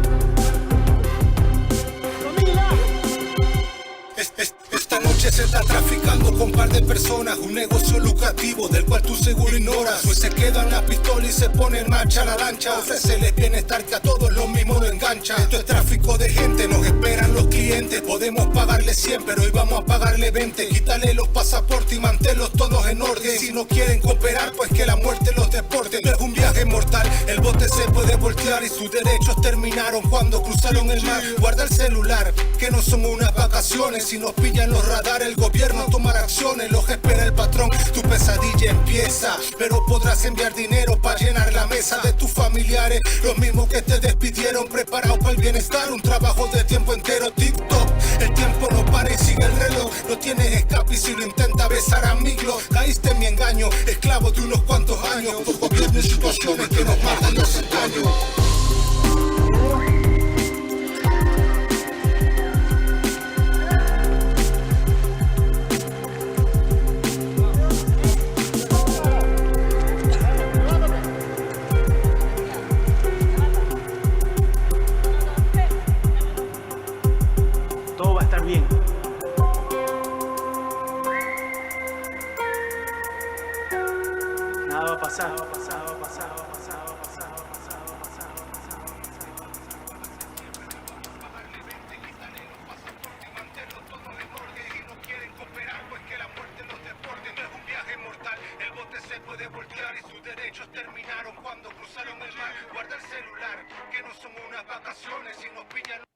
Esta noche se está traficando con par de personas, un negocio lucrativo del cual tú seguro ignoras. Hoy se quedan la pistola y se pone en marcha la lancha. Ofréceles bienestar que a todos los mismos lo engancha. Esto es tráfico de gente, nos esperan los clientes. Podemos pagarle 100, pero hoy vamos a pagarle 20. Quítale los pasaportes y manténlos todos en orden. Si no quieren cooperar, pues que la muerte los deporte. No es un viaje mortal, el bote se puede voltear y sus derechos terminaron cuando cruzaron el mar. Guarda el celular, que no son unas vacaciones. Si nos pillan los radares, el gobierno tomará acciones. Los espera el patrón, tu pesadilla empieza. Pero podrás enviar dinero para llenar la mesa de tus familiares. Los mismos que te despidieron, preparados para el bienestar. Un trabajo de tiempo entero, TikTok. El tiempo no para y sigue el reloj. No tienes escape y si lo intenta besar a Miglo. Caíste en mi engaño, esclavo de unos cuantos años. Por gobierno y situaciones que nos matan los engaños. Todo va a estar bien. Nada va a pasar. Va a pasar, va a pasar, va a pasar, va a pasar, va a pasar, va a pasar, va a pasar, va a pasar. El bote se puede voltear y sus derechos terminaron cuando cruzaron el mar. Guarda el celular, que no son unas vacaciones. Si nos pillan.